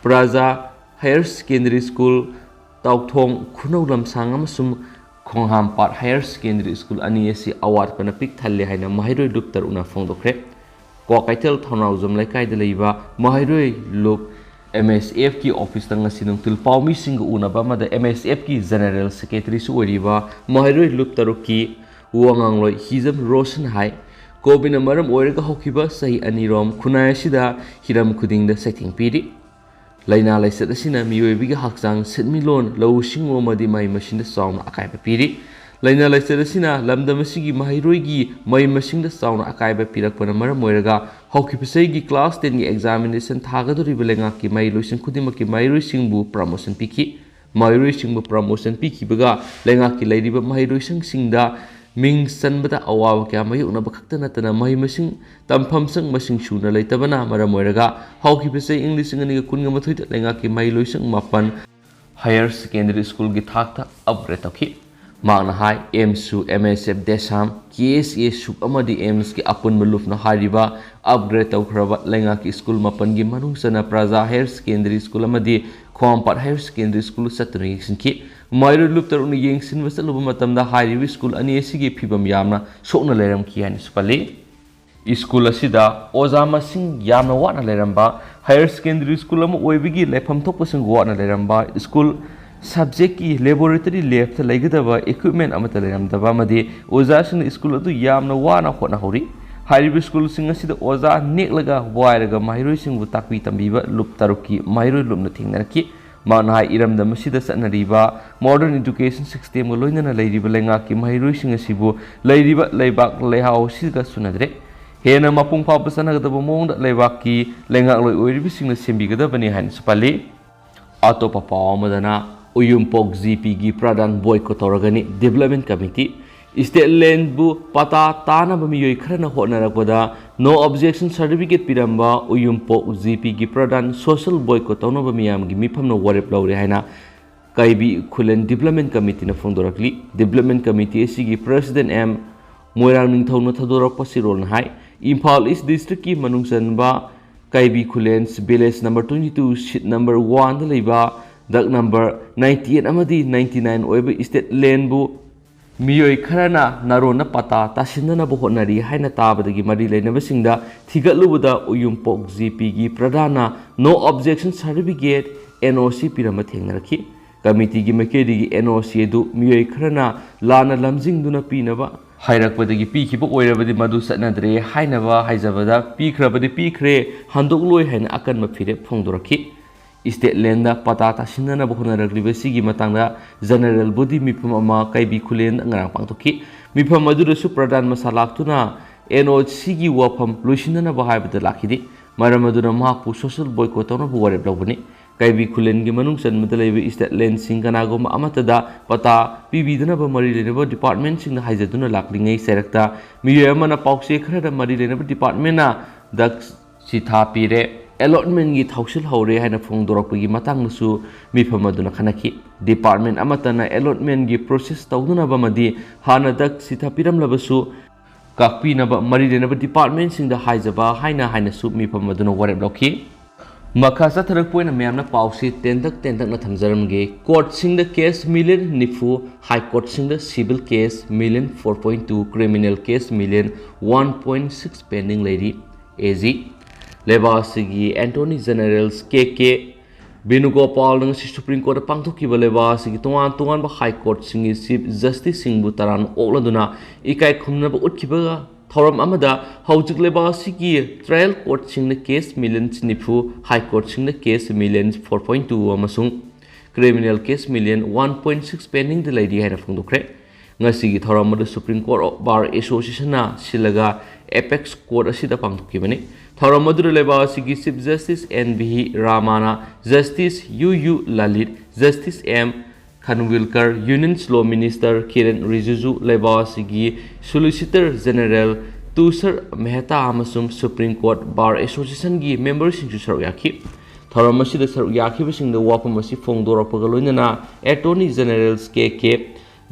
ꯄ꯭ꯔꯖꯥ ꯍꯥꯌꯔ ꯁꯦꯀꯦꯟꯗꯔꯤ ꯁ꯭ꯀꯨꯜ, ꯇꯥꯎꯊꯣꯡ ꯈꯨꯅꯧ ꯂꯝꯁꯥꯡ ꯑꯃꯁꯨꯡ ꯈꯣꯡꯍꯥꯝꯄꯥꯠ ꯍꯥꯌꯔ ꯁꯦꯀꯦꯟꯗꯔꯤ ꯁ꯭ꯀꯨꯜ ꯑꯅꯤ ꯑꯁꯤ ꯑꯋꯥꯠꯄꯅ ꯄꯤꯛ ꯊꯜꯂꯦ ꯍꯥꯏꯅ ꯃꯍꯩꯔꯣꯏ ꯂꯨꯞ ꯇꯔꯨꯛꯅ ꯐꯣꯡꯗꯣꯛꯈ꯭ꯔꯦ꯫ ꯀ꯭ꯋꯥꯀꯩꯊꯦꯜ ꯊꯧꯅꯥꯎꯖꯝ ꯂꯩꯀꯥꯏꯗ ꯂꯩꯕ ꯃꯍꯩꯔꯣꯏ ꯂꯨꯞ ꯑꯦꯝ ꯑꯦꯁ ꯑꯦꯐꯀꯤ ꯑꯣꯐꯤꯁꯇ ꯉꯁꯤ ꯅꯨꯡꯊꯤꯜ ꯄꯥꯎꯃꯤꯁꯤꯡꯒ ꯎꯅꯕ ꯑꯃꯗ ꯑꯦꯝ ꯑꯦꯁ ꯑꯦꯐꯀꯤ ꯖꯦꯅꯔꯦꯜ ꯁꯦꯀ꯭ꯔꯦꯇꯔꯤꯁꯨ ꯑꯣꯏꯔꯤꯕ ꯃꯍꯩꯔꯣꯏ ꯂꯨꯞ ꯇꯔꯨꯛꯀꯤ ꯋꯥ ꯉꯥꯡꯂꯣꯏ ꯍꯤꯖꯝ ꯔꯣꯁꯟ ꯍꯥꯏ, ꯀꯣꯚꯤꯗꯅ ꯃꯔꯝ ꯑꯣꯏꯔꯒ ꯍꯧꯈꯤꯕ ꯆꯍꯤ ꯑꯅꯤꯔꯣꯝ ꯈꯨꯟꯅꯥꯏ ꯑꯁꯤꯗ ꯍꯤꯔꯝ ꯈꯨꯗꯤꯡꯗ ꯆꯩꯊꯦꯡ ꯄꯤꯔꯤ꯫ ꯂꯥꯏꯅꯥ ꯂꯥꯏꯆꯠ ꯑꯁꯤꯅ ꯃꯤꯑꯣꯏꯕꯒꯤ ꯍꯛꯆꯥꯡ, ꯁꯦꯟꯃꯤꯠꯂꯣꯟ, ꯂꯧꯎ ꯁꯤꯡꯎ ꯑꯃꯗꯤ ꯃꯍꯩ ꯃꯁꯤꯡꯗ ꯆꯥꯎꯅ ꯑꯀꯥꯏꯕ ꯄꯤꯔꯤ꯫ ꯂꯥꯏꯅꯥ ꯂꯥꯏꯆꯠ ꯑꯁꯤꯅ ꯂꯝꯗꯝ ꯑꯁꯤꯒꯤ ꯃꯍꯩꯔꯣꯏꯒꯤ ꯃꯍꯩ ꯃꯁꯤꯡꯗ ꯆꯥꯎꯅ ꯑꯀꯥꯏꯕ ꯄꯤꯔꯛꯄꯅ ꯃꯔꯝ ꯑꯣꯏꯔꯒ ꯍꯧꯈꯤꯕ ꯆꯍꯤꯒꯤ ꯀ꯭ꯂꯥꯁ ꯇꯦꯟꯒꯤ ꯑꯦꯛꯖꯥꯃꯤꯅꯦꯁꯟ ꯊꯥꯒꯗꯧꯔꯤꯕ ꯂꯩꯉꯥꯛꯀꯤ ꯃꯍꯩꯂꯣꯏꯁꯪ ꯈꯨꯗꯤꯡꯃꯛꯀꯤ ꯃꯍꯩꯔꯣꯏꯁꯤꯡꯕꯨ ꯄ꯭ꯔꯃꯣꯁꯟ ꯄꯤꯈꯤ꯫ ꯃꯍꯩꯔꯣꯏꯁꯤꯡꯕꯨ ꯄ꯭ꯔꯃꯣꯁꯟ ꯄꯤꯈꯤꯕꯒ ꯂꯩꯉꯥꯛꯀꯤ ꯂꯩꯔꯤꯕ ꯃꯍꯩꯂꯣꯏꯁꯪꯁꯤꯡꯗ ꯃꯤꯡ ꯆꯟꯕꯗ ꯑꯋꯥꯕ ꯀꯌꯥ ꯃꯥꯌꯣꯛꯅꯕ ꯈꯛꯇ ꯅꯠꯇꯅ ꯃꯍꯩ ꯃꯁꯤꯡ ꯇꯝꯐꯝꯁꯪ ꯃꯁꯤꯡ ꯁꯨꯅ ꯂꯩꯇꯕꯅ ꯃꯔꯝ ꯑꯣꯏꯔꯒ ꯍꯧꯈꯤꯕ ꯆꯍꯤ ꯏꯪ ꯂꯤꯁꯤꯡ ꯑꯅꯤꯒ ꯀꯨꯟꯒ ꯃꯥꯊꯣꯏꯗ ꯂꯩꯉꯥꯛꯀꯤ ꯃꯍꯩꯂꯣꯏꯁꯪ ꯃꯥꯄꯟ ꯍꯥꯌꯔ ꯁꯦꯀꯦꯟꯗꯔꯤ ꯁ꯭ꯀꯨꯜꯒꯤ ꯊꯥꯛꯇ ꯑꯞꯒ꯭ꯔꯦꯗ ꯇꯧꯈꯤ꯫ ꯃꯍꯥꯛꯅ ꯍꯥꯏ, ꯑꯦꯝꯁꯁꯨ ꯑꯦꯝ ꯑꯦꯁ ꯑꯦꯐ ꯗꯦꯁꯥꯝ, ꯀꯦ ꯑꯦꯁ ꯑꯦ ꯁꯨꯛ ꯑꯃꯗꯤ ꯑꯦꯝꯁꯀꯤ ꯑꯄꯨꯟꯕ ꯂꯨꯞꯅ ꯍꯥꯏꯔꯤꯕ ꯑꯞꯒ꯭ꯔꯦꯗ ꯇꯧꯈ꯭ꯔꯕ ꯂꯩꯉꯥꯛꯀꯤ ꯁ꯭ꯀꯨꯜ ꯃꯥꯄꯟꯒꯤ ꯃꯅꯨꯡ ꯆꯟꯅ ꯄ꯭ꯔꯖꯥ ꯍꯥꯌꯔ ꯁꯦꯀꯦꯟꯗꯔꯤ ꯁ꯭ꯀꯨꯜ ꯑꯃꯗꯤ ꯈꯣꯡꯍꯥꯝꯄꯥꯠ ꯍꯥꯌꯔ ꯁꯦꯀꯦꯟꯗꯔꯤ ꯁ꯭ꯀꯨꯜ ꯆꯠꯇꯨꯅ ꯌꯦꯡꯁꯤꯟꯈꯤ꯫ ꯃꯍꯩꯔꯣꯏ ꯂꯨꯞ ꯇꯔꯨꯛꯅ ꯌꯦꯡꯁꯤꯟꯕ ꯆꯠꯂꯨꯕ ꯃꯇꯝꯗ ꯍꯥꯏꯔꯤꯕ ꯁ꯭ꯀꯨꯜ ꯑꯅꯤ ꯑꯁꯤꯒꯤ ꯐꯤꯕꯝ ꯌꯥꯝꯅ ꯁꯣꯛꯅ ꯂꯩꯔꯝꯈꯤ ꯍꯥꯏꯅꯁꯨ ꯄꯜꯂꯤ꯫ ꯁ꯭ꯀꯨꯜ ꯑꯁꯤꯗ ꯑꯣꯖꯥ ꯃꯁꯤꯡ ꯌꯥꯝꯅ ꯋꯥꯠꯅ ꯂꯩꯔꯝꯕ, ꯍꯥꯌꯔ ꯁꯦꯀꯦꯟꯗꯔꯤ ꯁ꯭ꯀꯨꯜ ꯑꯃ ꯑꯣꯏꯕꯒꯤ ꯂꯩꯐꯝ ꯊꯣꯛꯄꯁꯤꯡ ꯋꯥꯠꯅ ꯂꯩꯔꯝꯕ, ꯁ꯭ꯀꯨꯜ ꯁꯕꯖꯦꯛꯀꯤ ꯂꯦꯕꯣꯔꯦꯇꯔꯤ ꯂꯦꯕꯇ ꯂꯩꯒꯗꯕ ꯏꯀ꯭ꯋꯤꯞꯃꯦꯟ ꯑꯃꯠꯇ ꯂꯩꯔꯝꯗꯕ ꯑꯃꯗꯤ ꯑꯣꯖꯥꯁꯤꯡꯅ ꯁ꯭ꯀꯨꯜ ꯑꯗꯨ ꯌꯥꯝꯅ ꯋꯥꯅ ꯍꯣꯠꯅꯍꯧꯔꯤ꯫ ꯍꯥꯏꯔꯤꯕ ꯁ꯭ꯀꯨꯜꯁꯤꯡ ꯑꯁꯤꯗ ꯑꯣꯖꯥ ꯅꯦꯛꯂꯒ ꯋꯥꯏꯔꯒ ꯃꯍꯩꯔꯣꯏꯁꯤꯡꯕꯨ ꯇꯥꯛꯄꯤ ꯇꯝꯕꯤꯕ ꯂꯨꯞ ꯇꯔꯨꯛꯀꯤ ꯃꯍꯩꯔꯣꯏ ꯂꯨꯞꯅ ꯊꯦꯡꯅꯔꯛꯈꯤ꯫ ꯃꯍꯥꯛꯅ ꯍꯥꯏ, ꯏꯔꯝꯗꯝ ꯑꯁꯤꯗ ꯆꯠꯅꯔꯤꯕ ꯃꯣꯗꯔꯟ ꯏꯗꯨꯀꯦꯁꯟ ꯁꯤꯁꯇꯦꯝꯒ ꯂꯣꯏꯅꯅ ꯂꯩꯔꯤꯕ ꯂꯩꯉꯥꯛꯀꯤ ꯃꯍꯩꯔꯣꯏꯁꯤꯡ ꯑꯁꯤꯕꯨ ꯂꯩꯔꯤꯕ ꯂꯩꯕꯥꯛ ꯂꯩꯍꯥꯎ ꯑꯁꯤꯒ ꯆꯨꯅꯗ꯭ꯔꯦ꯫ ꯍꯦꯟꯅ ꯃꯄꯨꯡ ꯐꯥꯕ ꯆꯠꯅꯒꯗꯕ ꯃꯑꯣꯡꯗ ꯂꯩꯕꯥꯛꯀꯤ ꯂꯩꯉꯥꯛꯂꯣꯏ ꯑꯣꯏꯔꯤꯕꯁꯤꯡꯅ ꯁꯦꯝꯕꯤꯒꯗꯕꯅꯤ ꯍꯥꯏꯅꯁꯨ ꯄꯜꯂꯤ꯫ ꯑꯇꯣꯞꯄ ꯄꯥꯎ ꯑꯃꯗꯅ, ꯎꯌꯨꯝꯄꯣꯛ ꯖꯤ ꯄꯤꯒꯤ ꯄ꯭ꯔꯗꯥꯟ ꯕꯣꯏꯀꯣꯠ ꯇꯧꯔꯒꯅꯤ꯫ Development committee. ꯁ꯭ꯇꯦꯠ ꯂꯦꯟꯕꯨ ꯄꯇꯥ ꯇꯥꯅꯕ ꯃꯤꯑꯣꯏ ꯈꯔꯅ ꯍꯣꯠꯅꯔꯛꯄꯗ ꯅꯣ ꯑꯣꯕꯖꯦꯛꯁꯟ ꯁꯥꯔꯇꯤꯐꯤꯀꯦꯠ ꯄꯤꯔꯝꯕ ꯎꯌꯨꯝꯄꯣꯛ ꯖꯤ ꯄꯤꯒꯤ ꯄ꯭ꯔꯗꯥꯟ ꯁꯣꯁꯦꯜ ꯕꯣꯏꯀꯣꯠ ꯇꯧꯅꯕ ꯃꯤꯌꯥꯝꯒꯤ ꯃꯤꯐꯝꯅ ꯋꯥꯔꯦꯞ ꯂꯧꯔꯦ ꯍꯥꯏꯅ ꯀꯥꯏꯕꯤ ꯈꯨꯂꯦꯟ ꯗꯤꯕ꯭ꯂꯞꯃꯦꯟ ꯀꯃꯤꯇꯤꯅ ꯐꯣꯡꯗꯣꯔꯛꯂꯤ꯫ ꯗꯤꯕ꯭ꯂꯞꯃꯦꯟ ꯀꯃꯤꯇꯤ ꯑꯁꯤꯒꯤ ꯄ꯭ꯔꯁꯤꯗꯦꯟ ꯑꯦꯝ ꯃꯣꯏꯔꯥꯡ ꯅꯤꯡꯊꯧꯅ ꯊꯧꯗꯣꯔꯛꯄ ꯆꯦꯔꯣꯜꯅ ꯍꯥꯏ, ꯏꯝꯐꯥꯜ ꯏꯁ ꯗꯤꯁꯇ꯭ꯔꯤꯛꯀꯤ ꯃꯅꯨꯡ ꯆꯟꯕ ꯀꯩꯕꯤ ꯈꯨꯂꯦꯟ, village number twenty two, seat number one ꯗ ꯂꯩꯕ, ꯗꯛ ꯅꯝꯕꯔ ninety eight ꯑꯃꯗꯤ ninety nine ꯑꯣꯏꯕ ꯏꯁꯇꯦꯠ ꯂꯦꯟꯕꯨ ꯃꯤꯑꯣꯏ ꯈꯔꯅ ꯅꯥꯔꯣꯟꯅ ꯄꯇꯥ ꯇꯥꯁꯤꯟꯅꯅꯕ ꯍꯣꯠꯅꯔꯤ ꯍꯥꯏꯅ ꯇꯥꯕꯗꯒꯤ ꯃꯔꯤ ꯂꯩꯅꯕꯁꯤꯡꯗ ꯊꯤꯒꯠꯂꯨꯕꯗ ꯎꯌꯨꯝꯄꯣꯛ ꯖꯤ ꯄꯤꯒꯤ ꯄ꯭ꯔꯙꯥꯟꯅ no objection certificate, N O C, ꯄꯤꯔꯝꯕ ꯊꯦꯡꯅꯔꯛꯈꯤ꯫ ꯀꯃꯤꯇꯤꯒꯤ ꯃꯥꯏꯀꯩꯗꯒꯤ N O C ꯑꯗꯨ ꯃꯤꯑꯣꯏ ꯈꯔꯅ ꯂꯥꯟꯅ ꯂꯝꯖꯤꯡꯗꯨꯅ ꯄꯤꯅꯕ ꯍꯥꯏꯔꯛꯄꯗꯒꯤ ꯄꯤꯈꯤꯕ ꯑꯣꯏꯔꯕꯗꯤ ꯃꯗꯨ ꯆꯠꯅꯗ꯭ꯔꯦ ꯍꯥꯏꯅꯕ ꯍꯥꯏꯖꯕꯗ, ꯄꯤꯈ꯭ꯔꯕꯗꯤ ꯄꯤꯈ꯭ꯔꯦ, ꯍꯟꯗꯣꯛꯂꯣꯏ ꯍꯥꯏꯅ ꯑꯀꯟꯕ ꯐꯤꯔꯦꯞ ꯐꯣꯡꯗꯣꯔꯛꯈꯤ꯫ ꯏꯁꯇꯦꯠ ꯂꯦꯟꯗ ꯄꯇꯥ ꯇꯥꯁꯤꯟꯅꯅꯕ ꯍꯣꯠꯅꯔꯛꯂꯤꯕꯁꯤꯒꯤ ꯃꯇꯥꯡꯗ ꯖꯦꯅꯔꯦꯜ ꯕꯣꯗꯤ ꯃꯤꯐꯝ ꯑꯃ ꯀꯩꯕꯤ ꯈꯨꯂꯦꯟꯗ ꯉꯔꯥꯡ ꯄꯥꯡꯊꯣꯛꯈꯤ꯫ ꯃꯤꯐꯝ ꯑꯗꯨꯗꯁꯨ ꯄ꯭ꯔꯙꯥꯟ ꯃꯁꯥ ꯂꯥꯛꯇꯨꯅ N O C ꯒꯤ ꯋꯥꯐꯝ ꯂꯣꯏꯁꯤꯟꯅꯅꯕ ꯍꯥꯏꯕꯗ ꯂꯥꯛꯈꯤꯗꯦ꯫ ꯃꯔꯝ ꯑꯗꯨꯅ ꯃꯍꯥꯛꯄꯨ social boycott ꯇꯧꯅꯕ ꯋꯥꯔꯦꯞ ꯂꯧꯕꯅꯤ꯫ ꯀꯩꯕꯤ ꯈꯨꯂꯦꯟꯒꯤ ꯃꯅꯨꯡ ꯆꯟꯕꯗ ꯂꯩꯕ ꯏꯁꯇꯦꯠ ꯂꯦꯟꯁꯤꯡ ꯀꯅꯥꯒꯨꯝꯕ ꯑꯃꯠꯇꯗ ꯄꯇꯥ ꯄꯤꯕꯤꯗꯅꯕ ꯃꯔꯤ ꯂꯩꯅꯕ ꯗꯤꯄꯥꯔꯠꯃꯦꯟꯁꯤꯡꯗ ꯍꯥꯏꯖꯗꯨꯅ ꯂꯥꯛꯂꯤꯉꯩ ꯆꯩꯔꯛꯇ ꯃꯤꯑꯣꯏ ꯑꯃꯅ ꯄꯥꯎꯆꯦ ꯈꯔꯗ ꯃꯔꯤ ꯂꯩꯅꯕ ꯗꯤꯄꯥꯔꯠꯃꯦꯟꯅ ꯗꯛ ꯁꯤꯊꯥ ꯄꯤꯔꯦ, ꯑꯦꯂꯣꯠꯃꯦꯟꯒꯤ ꯊꯧꯁꯤꯜ ꯍꯧꯔꯦ ꯍꯥꯏꯅ ꯐꯣꯡꯗꯣꯔꯛꯄꯒꯤ ꯃꯇꯥꯡꯗꯁꯨ ꯃꯤꯐꯝ ꯑꯗꯨꯅ ꯈꯟꯅꯈꯤ꯫ ꯗꯤꯄꯥꯔꯠꯃꯦꯟ ꯑꯃꯠꯇꯅ ꯑꯦꯂꯣꯠꯃꯦꯟꯒꯤ ꯄ꯭ꯔꯣꯁꯦꯁ ꯇꯧꯗꯅꯕ ꯑꯃꯗꯤ ꯍꯥꯟꯅ ꯗꯛ ꯁꯤꯊꯥ ꯄꯤꯔꯝꯂꯕꯁꯨ ꯀꯥꯛꯄꯤꯅꯕ ꯃꯔꯤ ꯂꯩꯅꯕ ꯗꯤꯄꯥꯔꯠꯃꯦꯟꯁꯤꯡꯗ ꯍꯥꯏꯖꯕ ꯍꯥꯏꯅ ꯍꯥꯏꯅꯁꯨ ꯃꯤꯐꯝ ꯑꯗꯨꯅ ꯋꯥꯔꯦꯞ ꯂꯧꯈꯤ꯫ ꯃꯈꯥ ꯆꯠꯊꯔꯛꯄ ꯑꯣꯏꯅ ꯃꯌꯥꯝꯅ ꯄꯥꯎꯁꯤ ꯇꯦꯟꯇꯛ ꯇꯦꯟꯇꯛꯅ ꯊꯝꯖꯔꯝꯒꯦ꯫ ꯀꯣꯔꯠꯁꯤꯡꯗ ꯀꯦꯁ ꯃꯤꯂꯤꯌꯟ ꯅꯤꯐꯨ, ꯍꯥꯏ ꯀꯣꯔꯠꯁꯤꯡꯗ civil case million four point two, criminal case million one point six pending ꯂꯩꯔꯤ꯫ ꯑꯦ ꯖꯤ, ꯂꯩꯕꯥꯛ ꯑꯁꯤꯒꯤ ꯑꯦꯟꯇꯣꯔꯅꯤ ꯖꯦꯅꯔꯦꯜ ꯀꯦ ꯀꯦ ꯕꯦꯅꯨꯒꯣꯄꯥꯜꯅ ꯉꯁꯤ ꯁꯨꯄ꯭ꯔꯤꯝ ꯀꯣꯔꯠꯇ ꯄꯥꯡꯊꯣꯛꯈꯤꯕ ꯂꯩꯕꯥꯛ ꯑꯁꯤꯒꯤ ꯇꯣꯉꯥꯟ ꯇꯣꯉꯥꯟꯕ ꯍꯥꯏ ꯀꯣꯔꯠꯁꯤꯡꯒꯤ ꯆꯤꯐ ꯖꯁꯇꯤꯁꯁꯤꯡꯕꯨ ꯇꯔꯥꯝꯅ ꯑꯣꯛꯂꯗꯨꯅ ꯏꯀꯥꯏ ꯈꯨꯝꯅꯕ ꯎꯠꯈꯤꯕ ꯊꯧꯔꯝ ꯑꯃꯗ ꯍꯧꯖꯤꯛ ꯂꯩꯕꯥꯛ ꯑꯁꯤꯒꯤ ꯇ꯭ꯔꯥꯌꯦꯜ ꯀꯣꯔꯠꯁꯤꯡꯗ ꯀꯦꯁ ꯃꯤꯂꯤꯌꯟ ꯅꯤꯐꯨ, ꯍꯥꯏ ꯀꯣꯔꯠꯁꯤꯡꯗ case million four point two ꯑꯃꯁꯨꯡ criminal case million one point six pendingꯗ ꯂꯩꯔꯤ ꯍꯥꯏꯅ ꯐꯣꯡꯗꯣꯛꯈ꯭ꯔꯦ꯫ ꯉꯁꯤꯒꯤ ꯊꯧꯔꯝ ꯑꯗꯨ ꯁꯨꯄ꯭ꯔꯤꯝ ꯀꯣꯔꯠ ꯑꯣꯐ ꯕꯥꯔ ꯑꯦꯁꯣꯁꯤꯌꯦꯁꯟꯅ ꯁꯤꯜꯂꯒ ꯑꯦꯄꯦꯛꯁ ꯀꯣꯔꯠ ꯑꯁꯤꯗ ꯄꯥꯡꯊꯣꯛꯈꯤꯕꯅꯤ꯫ ꯊꯧꯔꯝ ꯑꯗꯨꯗ ꯂꯩꯕꯥꯛ ꯑꯁꯤꯒꯤ chief justice N V Ramana, justice U U Lalit, justice M Khanwilkar, union law minister Kiren Rijiju, ꯂꯩꯕꯥꯛ ꯑꯁꯤꯒꯤ ꯁꯣꯂꯤꯁꯤꯇꯔ ꯖꯦꯅꯔꯦꯜ ꯇꯨꯁꯔ ꯃꯦꯍꯇꯥ ꯑꯃꯁꯨꯡ ꯁꯨꯄ꯭ꯔꯤꯝ ꯀꯣꯔꯠ ꯕꯥꯔ ꯑꯦꯁꯣꯁꯤꯌꯦꯁꯟꯒꯤ ꯃꯦꯝꯕꯔꯁꯤꯡꯁꯨ ꯁꯔꯨꯛ ꯌꯥꯈꯤ꯫ ꯊꯧꯔꯝ ꯑꯁꯤꯗ ꯁꯔꯨꯛ ꯌꯥꯈꯤꯕꯁꯤꯡꯗ ꯋꯥꯐꯝ ꯑꯁꯤ ꯐꯣꯡꯗꯣꯔꯛꯄꯒ ꯂꯣꯏꯅꯅ ꯑꯦꯇꯣꯔꯅꯤ ꯖꯦꯅꯔꯦꯜ ꯀꯦ ꯀꯦ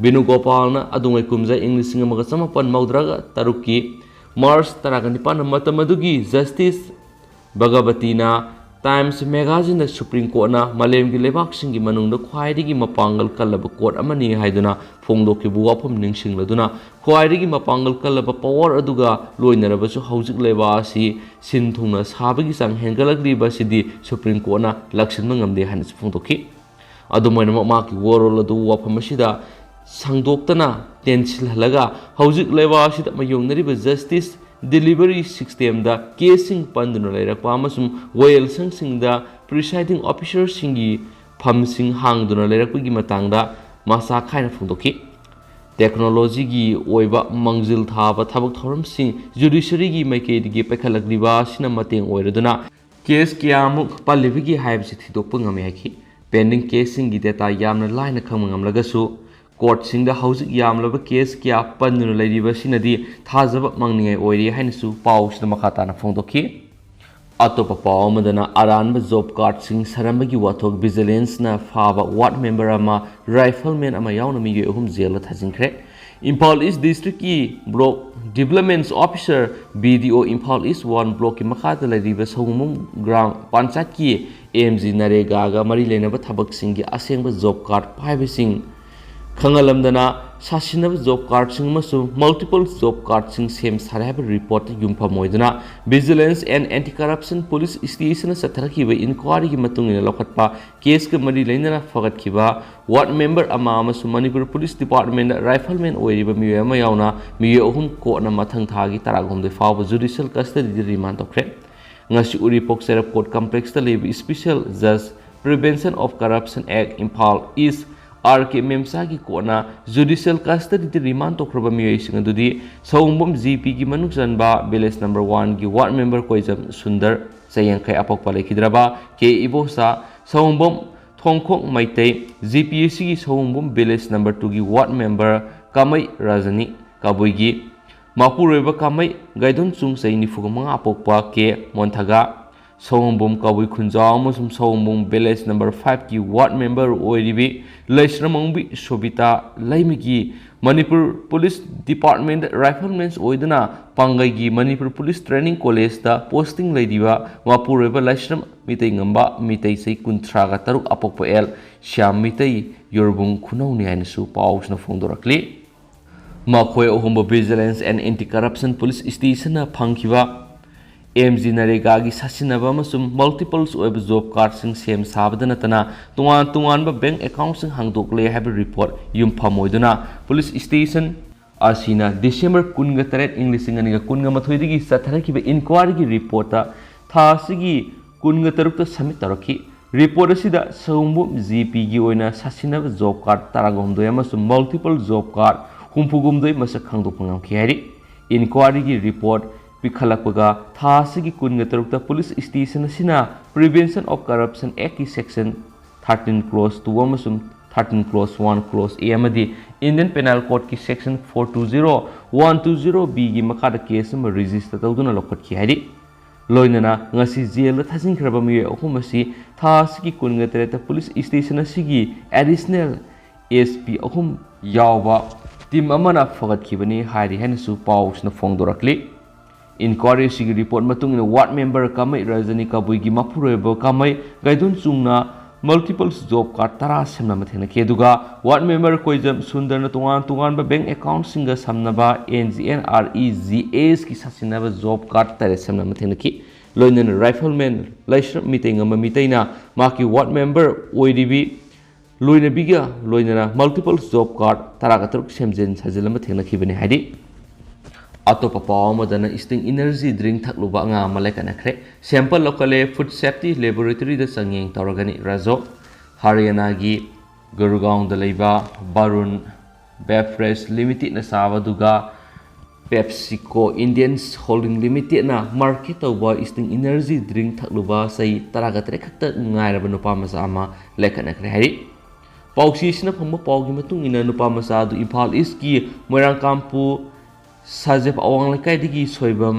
ꯕꯦꯅꯨꯒꯣꯄꯥꯜꯅ ꯑꯗꯨꯉꯩ ꯀꯨꯝꯖꯥ ꯏꯪ ꯂꯤꯁꯤꯡ ꯑꯃꯒ ꯆꯃꯥꯄꯟ ꯃꯧꯗ꯭ꯔꯥꯒ ꯇꯔꯨꯛꯀꯤ ꯃꯥꯔꯆ ꯇꯔꯥꯒ ꯅꯤꯄꯥꯟ ꯃꯇꯝ ꯑꯗꯨꯒꯤ ꯖꯁꯇꯤꯁ ꯚꯒꯕꯇꯤꯅ Times Magazineꯗ Supreme Courtꯅ ꯃꯥꯂꯦꯝꯒꯤ ꯂꯩꯕꯥꯛꯁꯤꯡꯒꯤ ꯃꯅꯨꯡꯗ ꯈ꯭ꯋꯥꯏꯗꯒꯤ ꯃꯄꯥꯡꯒꯜ ꯀꯜꯂꯕ court ꯑꯃꯅꯤ ꯍꯥꯏꯗꯨꯅ ꯐꯣꯡꯗꯣꯛꯈꯤꯕ ꯋꯥꯐꯝ ꯅꯤꯡꯁꯤꯡꯂꯗꯨꯅ, ꯈ꯭ꯋꯥꯏꯗꯒꯤ ꯃꯄꯥꯡꯒꯜ ꯀꯜꯂꯕ power ꯑꯗꯨꯒ ꯂꯣꯏꯅꯔꯕꯁꯨ ꯍꯧꯖꯤꯛ ꯂꯩꯕꯥꯛ ꯑꯁꯤ ꯁꯤꯟ ꯊꯨꯡꯅ ꯁꯥꯕꯒꯤ ꯆꯥꯡ ꯍꯦꯟꯒꯠꯂꯛꯂꯤꯕ ꯑꯁꯤꯗꯤ Supreme Courtꯅ ꯂꯥꯛꯁꯤꯟꯕ ꯉꯝꯗꯦ ꯍꯥꯏꯅꯁꯨ ꯐꯣꯡꯗꯣꯛꯈꯤ꯫ ꯑꯗꯨꯝ ꯑꯣꯏꯅꯃꯛ, ꯃꯍꯥꯛꯀꯤ ꯋꯥꯔꯣꯜ ꯑꯗꯨ ꯋꯥꯐꯝ ꯑꯁꯤꯗ ꯁꯟꯗꯣꯛꯇꯅ ꯇꯦꯟꯁꯤꯜꯍꯜꯂꯒ, ꯍꯧꯖꯤꯛ ꯂꯩꯕꯥꯛ ꯑꯁꯤꯗ ꯃꯥꯌꯣꯛꯅꯔꯤꯕ justice delivery systemꯗ caseꯁꯤꯡ ꯄꯟꯗꯨꯅ ꯂꯩꯔꯛꯄ ꯑꯃꯁꯨꯡ ꯋꯥꯌꯦꯜꯁꯪꯁꯤꯡꯗ presiding officerꯁꯤꯡꯒꯤ ꯐꯝꯁꯤꯡ ꯍꯥꯡꯗꯨꯅ ꯂꯩꯔꯛꯄꯒꯤ ꯃꯇꯥꯡꯗ ꯃꯆꯥ ꯈꯥꯏꯅ ꯐꯣꯡꯗꯣꯛꯈꯤ꯫ Technologyꯒꯤ ꯑꯣꯏꯕ ꯃꯥꯡꯖꯤꯜ ꯊꯥꯕ ꯊꯕꯛ ꯊꯧꯔꯝꯁꯤꯡ judiciaryꯒꯤ ꯃꯥꯏꯀꯩꯗꯒꯤ ꯄꯥꯏꯈꯠꯂꯛꯂꯤꯕ ꯑꯁꯤꯅ ꯃꯇꯦꯡ ꯑꯣꯏꯔꯗꯨꯅ case ꯀꯌꯥꯃꯨꯛ ꯄꯜꯂꯤꯕꯒꯦ ꯍꯥꯏꯕꯁꯤ ꯊꯤꯗꯣꯛꯄ ꯉꯝꯃꯤ ꯍꯥꯏꯈꯤ꯫ Pending caseꯁꯤꯡꯒꯤ data ꯌꯥꯝꯅ ꯂꯥꯏꯅ ꯈꯪꯕ ꯉꯝꯂꯒꯁꯨ, courtꯁꯤꯡꯗ ꯍꯧꯖꯤꯛ ꯌꯥꯝꯂꯕ case ꯀꯌꯥ ꯄꯟꯗꯨꯅ ꯂꯩꯔꯤꯕ ꯑꯁꯤꯅꯗꯤ ꯊꯥꯖꯕ ꯃꯥꯡꯅꯤꯡꯉꯥꯏ ꯑꯣꯏꯔꯤ ꯍꯥꯏꯅꯁꯨ ꯄꯥꯎꯁꯤꯗ ꯃꯈꯥ ꯇꯥꯅ ꯐꯣꯡꯗꯣꯛꯈꯤ꯫ ꯑꯇꯣꯞꯄ ꯄꯥꯎ ꯑꯃꯗꯅ, ꯑꯔꯥꯟꯕ job cardꯁꯤꯡ ꯁꯥꯔꯝꯕꯒꯤ ꯋꯥꯊꯣꯛ, vigilanceꯅ ꯐꯥꯕ ward member ꯑꯃ, rifleman ꯑꯃ ꯌꯥꯎꯅ ꯃꯤꯑꯣꯏ ꯑꯍꯨꯝ jailꯗ ꯊꯥꯖꯤꯟꯈ꯭ꯔꯦ꯫ Imphal East Districtꯀꯤ Block Development Officer, BDO, Imphal East One Blockꯀꯤ ꯃꯈꯥꯗ ꯂꯩꯔꯤꯕ ꯁꯧꯒꯨꯝꯕꯨꯝ ꯒ꯭ꯔꯥꯝ ꯄꯟꯆꯥꯌꯠꯀꯤ AMG NREGAꯒ ꯃꯔꯤ ꯂꯩꯅꯕ ꯊꯕꯛꯁꯤꯡꯒꯤ ꯑꯁꯦꯡꯕ job card ꯄꯥꯏꯕꯁꯤꯡ ꯈꯪꯍꯜꯂꯝꯗꯅ, ꯁꯥꯁꯤꯟꯅꯕ job cardꯁꯤꯡ ꯑꯃꯁꯨꯡ multiple job cardꯁꯤꯡ ꯁꯦꯝ ꯁꯥꯔꯦ ꯍꯥꯏꯕ reportꯇ ꯌꯨꯝꯐꯝ ꯑꯣꯏꯗꯨꯅ, Vigilance and Anti Corruption Police Stationꯅ ꯆꯠꯊꯔꯛꯈꯤꯕ inquiryꯒꯤ ꯃꯇꯨꯡ ꯏꯟꯅ ꯂꯧꯈꯠꯄ caseꯀ ꯃꯔꯤ ꯂꯩꯅꯅ ꯐꯒꯠꯈꯤꯕ ward member ꯑꯃ ꯑꯃꯁꯨꯡ ꯃꯅꯤꯄꯨꯔ Police Departmentꯇ rifleman ꯑꯣꯏꯔꯤꯕ ꯃꯤꯑꯣꯏ ꯑꯃ ꯌꯥꯎꯅ ꯃꯤꯑꯣꯏ ꯑꯍꯨꯝ courtꯅ ꯃꯊꯪ ꯊꯥꯒꯤ ꯇꯔꯥꯍꯨꯝꯗꯣꯏ ꯐꯥꯎꯕ judicial custodyꯗ remand ꯇꯧꯈ꯭ꯔꯦ꯫ ꯉꯁꯤ ꯎꯔꯤꯄꯣꯛ ꯆꯩꯔꯞ court complexꯇ ꯂꯩꯕ Special Judge Prevention of Corruption Act, Imphal East, R K ꯃꯦꯝꯆꯥꯒꯤ courtꯅ judicial custodyꯗ remand ꯇꯧꯈ꯭ꯔꯕ ꯃꯤꯑꯣꯏꯁꯤꯡ ꯑꯗꯨꯗꯤ ꯁꯧꯒꯨꯝꯕꯨꯝ GPꯒꯤ ꯃꯅꯨꯡ ꯆꯟꯕ village number oneꯒꯤ ward member ꯀꯣꯏꯖꯝ Sundar, ꯆꯍꯤ ꯌꯥꯡꯈꯩ, ꯑꯄꯣꯛꯄ ꯂꯩꯈꯤꯗ꯭ꯔꯕ K Ibocha, ꯁꯧꯒꯨꯝꯕꯨꯝ ꯊꯣꯡꯈꯣꯛ Meitei, GPACꯒꯤ ꯁꯧꯒꯨꯝꯕꯨꯝ village number twoꯒꯤ ward member ꯀꯥꯃꯩ ꯔꯥꯖꯅꯤ, ꯀꯕꯨꯏꯒꯤ ꯃꯄꯨꯔꯣꯏꯕ ꯀꯥꯃꯩ ꯒꯥꯏꯗꯣꯟꯆꯨꯡ, ꯆꯍꯤ ꯅꯤꯐꯨꯒ ꯃꯉꯥ, ꯑꯄꯣꯛꯄ K ꯃꯣꯟꯊꯒꯥ, ꯁꯧꯒꯨꯝꯕꯨꯝ ꯀꯕꯨꯏ ꯈꯨꯟꯖꯥꯎ ꯑꯃꯁꯨꯡ ꯁꯧꯒꯨꯝꯕꯨꯝ village number fiveꯀꯤ ward member ꯑꯣꯏꯔꯤꯕꯤ ꯂꯩꯁ꯭ꯔꯝ ꯑꯣꯡꯕꯤ ꯁꯣꯕꯤꯇꯥ ꯂꯩꯃꯒꯤ ꯃꯅꯤꯄꯨꯔ ꯄꯨꯂꯤꯁ ꯗꯤꯄꯥꯔꯠꯃꯦꯟꯗ ꯔꯥꯏꯐꯜꯃꯦꯟꯁ ꯑꯣꯏꯗꯨꯅ ꯄꯥꯡꯒꯩꯒꯤ ꯃꯅꯤꯄꯨꯔ ꯄꯨꯂꯤꯁ ꯇ꯭ꯔꯦꯅꯤꯡ ꯀꯣꯂꯦꯖꯇ ꯄꯣꯁꯇꯤꯡ ꯂꯩꯔꯤꯕ ꯃꯄꯨꯔꯣꯏꯕ ꯂꯥꯏꯁ꯭ꯔꯝ ꯃꯤꯇꯩꯉꯝꯕ ꯃꯤꯇꯩ ꯆꯍꯤ ꯀꯨꯟꯊ꯭ꯔꯥꯒ ꯇꯔꯨꯛ ꯑꯄꯣꯛꯄ ꯑꯦꯜ ꯁ꯭ꯌꯥꯝ ꯃꯤꯇꯩ ꯌꯨꯔꯕꯨꯡ ꯈꯨꯅꯧꯅꯤ ꯍꯥꯏꯅꯁꯨ ꯄꯥꯎꯁꯤꯅ ꯐꯣꯡꯗꯣꯔꯛꯂꯤ꯫ ꯃꯈꯣꯏ ꯑꯍꯨꯝꯕꯨ Vigilance and Anti Corruption Police Stationꯅ ꯐꯪꯈꯤꯕ ꯑꯦꯝ ꯖꯤ ꯅꯔꯦꯒꯥꯒꯤ ꯁꯥꯁꯤꯟꯅꯕ ꯑꯃꯁꯨꯡ multiples ꯑꯣꯏꯕ ꯖꯣꯕ ꯀꯥꯔꯗꯁꯤꯡ ꯁꯦꯝ ꯁꯥꯕꯗ ꯅꯠꯇꯅ ꯇꯣꯉꯥꯟ ꯇꯣꯉꯥꯟꯕ ꯕꯦꯡꯛ ꯑꯦꯀꯥꯎꯟꯠꯁꯤꯡ ꯍꯥꯡꯗꯣꯛꯂꯦ ꯍꯥꯏꯕ ꯔꯤꯄꯣꯔꯠ ꯌꯨꯝꯐꯝ ꯑꯣꯏꯗꯨꯅ ꯄꯨꯂꯤꯁ ꯁ꯭ꯇꯦꯁꯟ ꯑꯁꯤꯅ ꯗꯤꯁꯦꯝꯕꯔ ꯀꯨꯟꯒ ꯇꯔꯦꯠ, ꯏꯪ ꯂꯤꯁꯤꯡ ꯑꯅꯤꯒ ꯀꯨꯟꯒ ꯃꯥꯊꯣꯏꯗꯒꯤ ꯆꯠꯊꯔꯛꯈꯤꯕ ꯏꯟꯀ꯭ꯋꯥꯔꯤꯒꯤ ꯔꯤꯄꯣꯔꯠꯇ ꯊꯥ ꯑꯁꯤꯒꯤ ꯀꯨꯟꯒ ꯇꯔꯨꯛꯇ ꯁꯕꯃꯤꯠ ꯇꯧꯔꯛꯈꯤ꯫ ꯔꯤꯄꯣꯔꯠ ꯑꯁꯤꯗ ꯁꯑꯣꯝꯕꯨꯝ ꯖꯤ ꯄꯤꯒꯤ ꯑꯣꯏꯅ ꯁꯥꯁꯤꯟꯅꯕ ꯖꯣꯕ ꯀꯥꯔꯗ ꯇꯔꯥꯒ ꯍꯨꯝꯗꯣꯏ ꯑꯃꯁꯨꯡ multiple ꯖꯣꯕ ꯀꯥꯔꯗ ꯍꯨꯝꯐꯨ ꯍꯨꯝꯗꯣꯏ ꯃꯁꯛ ꯈꯪꯗꯣꯛꯄ ꯉꯝꯈꯤ ꯍꯥꯏꯔꯤ꯫ ꯏꯟꯀ꯭ꯋꯥꯔꯤꯒꯤ ꯔꯤꯄꯣꯔꯠ ꯄꯤꯈꯠꯂꯛꯄꯒ ꯊꯥ ꯑꯁꯤꯒꯤ ꯀꯨꯟꯒ ꯇꯔꯨꯛꯇ ꯄꯨꯂꯤꯁ ꯁ꯭ꯇꯦꯁꯟ ꯑꯁꯤꯅ Prevention of Corruption Actꯀꯤ ꯁꯦꯛꯁꯟ ꯊꯥꯔꯇꯤꯟ ꯀ꯭ꯂꯣꯖ ꯇꯨ ꯑꯃꯁꯨꯡ thirteen clause one clause A ꯑꯃꯗꯤ Indian Penal Codeꯀꯤ section four two zero one two zero ꯕꯤꯒꯤ ꯃꯈꯥꯗ ꯀꯦꯁ ꯑꯃ ꯔꯦꯖꯤꯁꯇꯔ ꯇꯧꯗꯨꯅ ꯂꯧꯈꯠꯈꯤ ꯍꯥꯏꯔꯤ꯫ ꯂꯣꯏꯅꯅ ꯉꯁꯤ ꯖꯦꯜꯗ ꯊꯥꯖꯤꯟꯈ꯭ꯔꯕ ꯃꯤꯑꯣꯏ ꯑꯍꯨꯝ ꯑꯁꯤ ꯊꯥ ꯑꯁꯤꯒꯤ ꯀꯨꯟꯒ ꯇꯔꯦꯠꯇ ꯄꯨꯂꯤꯁ ꯁ꯭ꯇꯦꯁꯟ ꯑꯁꯤꯒꯤ ꯑꯦꯗꯤꯁꯅꯦꯜ ꯑꯦꯁ ꯄꯤ ꯑꯍꯨꯝ ꯌꯥꯎꯕ ꯇꯤꯝ ꯑꯃꯅ ꯐꯒꯠꯈꯤꯕꯅꯤ ꯍꯥꯏꯔꯤ ꯍꯥꯏꯅꯁꯨ ꯄꯥꯎꯁꯤꯅ ꯐꯣꯡꯗꯣꯔꯛꯂꯤ꯫ ꯏꯟꯀ꯭ꯋꯥꯔꯤ ꯑꯁꯤꯒꯤ ꯔꯤꯄꯣꯔꯠ ꯃꯇꯨꯡ ꯏꯟꯅ ꯋꯥꯔꯗ ꯃꯦꯝꯕꯔ ꯀꯥꯃꯩ ꯔꯖꯅꯤ ꯀꯕꯨꯏꯒꯤ ꯃꯄꯨꯔꯣꯏꯕ ꯀꯥꯃꯩ ꯒꯥꯏꯗꯨꯟ ꯆꯨꯡꯅ multiples ꯖꯣꯕ ꯀꯥꯔꯗ ꯇꯔꯥ ꯁꯦꯝꯅꯕ ꯊꯦꯡꯅꯈꯤ, ꯑꯗꯨꯒ ꯋꯥꯔꯗ ꯃꯦꯝꯕꯔ ꯀꯣꯏꯖꯝ ꯁꯨꯟꯗꯔꯅ ꯇꯣꯉꯥꯟ ꯇꯣꯉꯥꯟꯕ ꯕꯦꯡꯛ ꯑꯦꯀꯥꯎꯟꯠꯁꯤꯡꯒ ꯁꯝꯅꯕ N G N R E G ꯑꯦꯁꯀꯤ ꯁꯥꯁꯤꯟꯅꯕ ꯖꯣꯕ ꯀꯥꯔꯗ ꯇꯔꯦꯠ ꯁꯦꯝꯅꯕ ꯊꯦꯡꯅꯈꯤ꯫ ꯂꯣꯏꯅꯅ ꯔꯥꯏꯐꯜꯃꯦꯟ ꯂꯥꯏꯁ꯭ꯔꯝ ꯃꯤꯇꯩꯉꯝꯕ ꯃꯤꯇꯩꯅ ꯃꯍꯥꯛꯀꯤ ꯋꯥꯔꯗ ꯃꯦꯝꯕꯔ ꯑꯣꯏꯔꯤꯕꯤ ꯂꯣꯏꯅꯕꯤꯒ ꯂꯣꯏꯅꯅ multiples ꯖꯣꯕ ꯀꯥꯔꯗ ꯇꯔꯥꯒ ꯇꯔꯨꯛ ꯁꯦꯝꯖꯤꯟ ꯁꯥꯖꯤꯜ ꯑꯃ ꯊꯦꯡꯅꯈꯤꯕꯅꯤ ꯍꯥꯏꯔꯤ꯫ ꯑꯇꯣꯞꯄ ꯄꯥꯎ ꯑꯃꯗꯅ Sting Energy drink ꯊꯛꯂꯨꯕ ꯑꯉꯥꯡ ꯑꯃ ꯂꯥꯏꯀꯠꯅꯈ꯭ꯔꯦ꯫ ꯁꯦꯝꯄꯜ ꯂꯧꯈꯠꯂꯦ, ꯐꯨꯗ ꯁꯦꯐꯇꯤ ꯂꯦꯕꯣꯔꯦꯇꯔꯤꯗ ꯆꯥꯡꯌꯦꯡ ꯇꯧꯔꯒꯅꯤ꯫ ꯔꯥꯖꯣ ꯍꯔꯤꯌꯥꯅꯥꯒꯤ ꯒꯨꯔꯒꯥꯎꯟꯗ ꯂꯩꯕ ꯕꯥꯔꯨꯟ ꯕꯦꯚꯔꯦꯖ ꯂꯤꯃꯤꯇꯦꯗꯅ ꯆꯥꯕ, ꯑꯗꯨꯒ ꯄꯦꯞꯁꯤꯀꯣ ꯏꯟꯗꯤꯌꯟꯁ ꯍꯣꯜꯗꯤꯡ ꯂꯤꯃꯤꯇꯦꯗꯅ ꯃꯥꯔꯀꯦꯠ ꯇꯧꯕ Sting Energy drink ꯊꯛꯂꯨꯕ ꯆꯍꯤ ꯇꯔꯥꯒ ꯇꯔꯦꯠ ꯈꯛꯇ ꯉꯥꯏꯔꯕ ꯅꯨꯄꯥ ꯃꯆꯥ ꯑꯃ ꯂꯥꯏꯀꯠꯅꯈ꯭ꯔꯦ ꯍꯥꯏꯔꯤ꯫ ꯄꯥꯎꯆꯦꯁꯤꯅ ꯐꯪꯕ ꯄꯥꯎꯒꯤ ꯃꯇꯨꯡ ꯏꯟꯅ, ꯅꯨꯄꯥ ꯃꯆꯥ ꯑꯗꯨ ꯏꯝꯐꯥꯜ ꯏꯁꯀꯤ ꯃꯣꯏꯔꯥꯡꯀꯥꯝꯄꯨ ꯁꯥꯖꯦꯞ ꯑꯋꯥꯡ ꯂꯩꯀꯥꯏꯗꯒꯤ ꯁꯣꯏꯕꯝ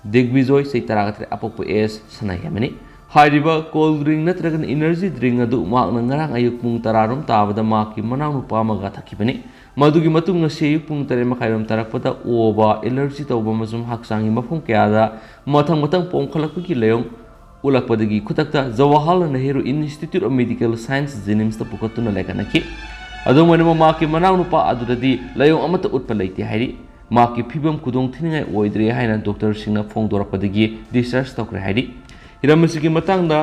ꯗꯤꯒꯕꯤꯖꯣꯏ, ꯆꯍꯤ ꯇꯔꯥꯒ ꯇꯔꯦꯠ ꯑꯄꯣꯛꯄ ꯑꯦꯁ ꯁꯅꯥꯍꯦꯝꯕꯅꯤ꯫ ꯍꯥꯏꯔꯤꯕ ꯀꯣꯜ ꯗ꯭ꯔꯤꯡ ꯅꯠꯇ꯭ꯔꯒꯅ ꯏꯅꯔꯖꯤ ꯗ꯭ꯔꯤꯡ ꯑꯗꯨ ꯃꯍꯥꯛꯅ ꯉꯔꯥꯡ ꯑꯌꯨꯛ ꯄꯨꯡ ꯇꯔꯥꯔꯣꯝ ꯇꯥꯕꯗ ꯃꯍꯥꯛꯀꯤ ꯃꯅꯥꯎꯅꯨꯄꯥ ꯑꯃꯒ ꯊꯛꯈꯤꯕꯅꯤ꯫ ꯃꯗꯨꯒꯤ ꯃꯇꯨꯡ ꯉꯁꯤ ꯑꯌꯨꯛ ꯄꯨꯡ ꯇꯔꯦꯠ ꯃꯈꯥꯏꯔꯣꯝ ꯇꯥꯔꯛꯄꯗ ꯑꯣꯕ, ꯑꯦꯂꯔꯖꯤ ꯇꯧꯕ ꯑꯃꯁꯨꯡ ꯍꯛꯆꯥꯡꯒꯤ ꯃꯐꯝ ꯀꯌꯥꯗ ꯃꯊꯪ ꯃꯊꯪ ꯄꯣꯝꯈꯠꯂꯛꯄꯒꯤ ꯂꯥꯏꯑꯣꯡ ꯎꯠꯂꯛꯄꯗꯒꯤ ꯈꯨꯗꯛꯇ Jawaharlal Nehru institute of medical science ꯖꯦꯅꯤꯝꯁꯇ ꯄꯨꯈꯠꯇꯨꯅ ꯂꯥꯏꯀꯠꯅꯈꯤ꯫ ꯑꯗꯨꯝ ꯑꯣꯏꯅꯃꯛ ꯃꯍꯥꯛꯀꯤ ꯃꯅꯥꯎꯅꯨꯄꯥ ꯑꯗꯨꯗꯗꯤ ꯂꯥꯏꯑꯣꯡ ꯑꯃꯠꯇ ꯎꯠꯄ ꯂꯩꯇꯦ ꯍꯥꯏꯔꯤ꯫ ꯃꯍꯥꯛꯀꯤ ꯐꯤꯕꯝ ꯈꯨꯗꯣꯡ ꯊꯤꯅꯤꯡꯉꯥꯏ ꯑꯣꯏꯗ꯭ꯔꯦ ꯍꯥꯏꯅ ꯗꯣꯛꯇꯔꯁꯤꯡꯅ ꯐꯣꯡꯗꯣꯔꯛꯄꯗꯒꯤ ꯗꯤꯁꯆꯥꯔꯖ ꯇꯧꯈ꯭ꯔꯦ ꯍꯥꯏꯔꯤ꯫ ꯍꯤꯔꯝ ꯑꯁꯤꯒꯤ ꯃꯇꯥꯡꯗ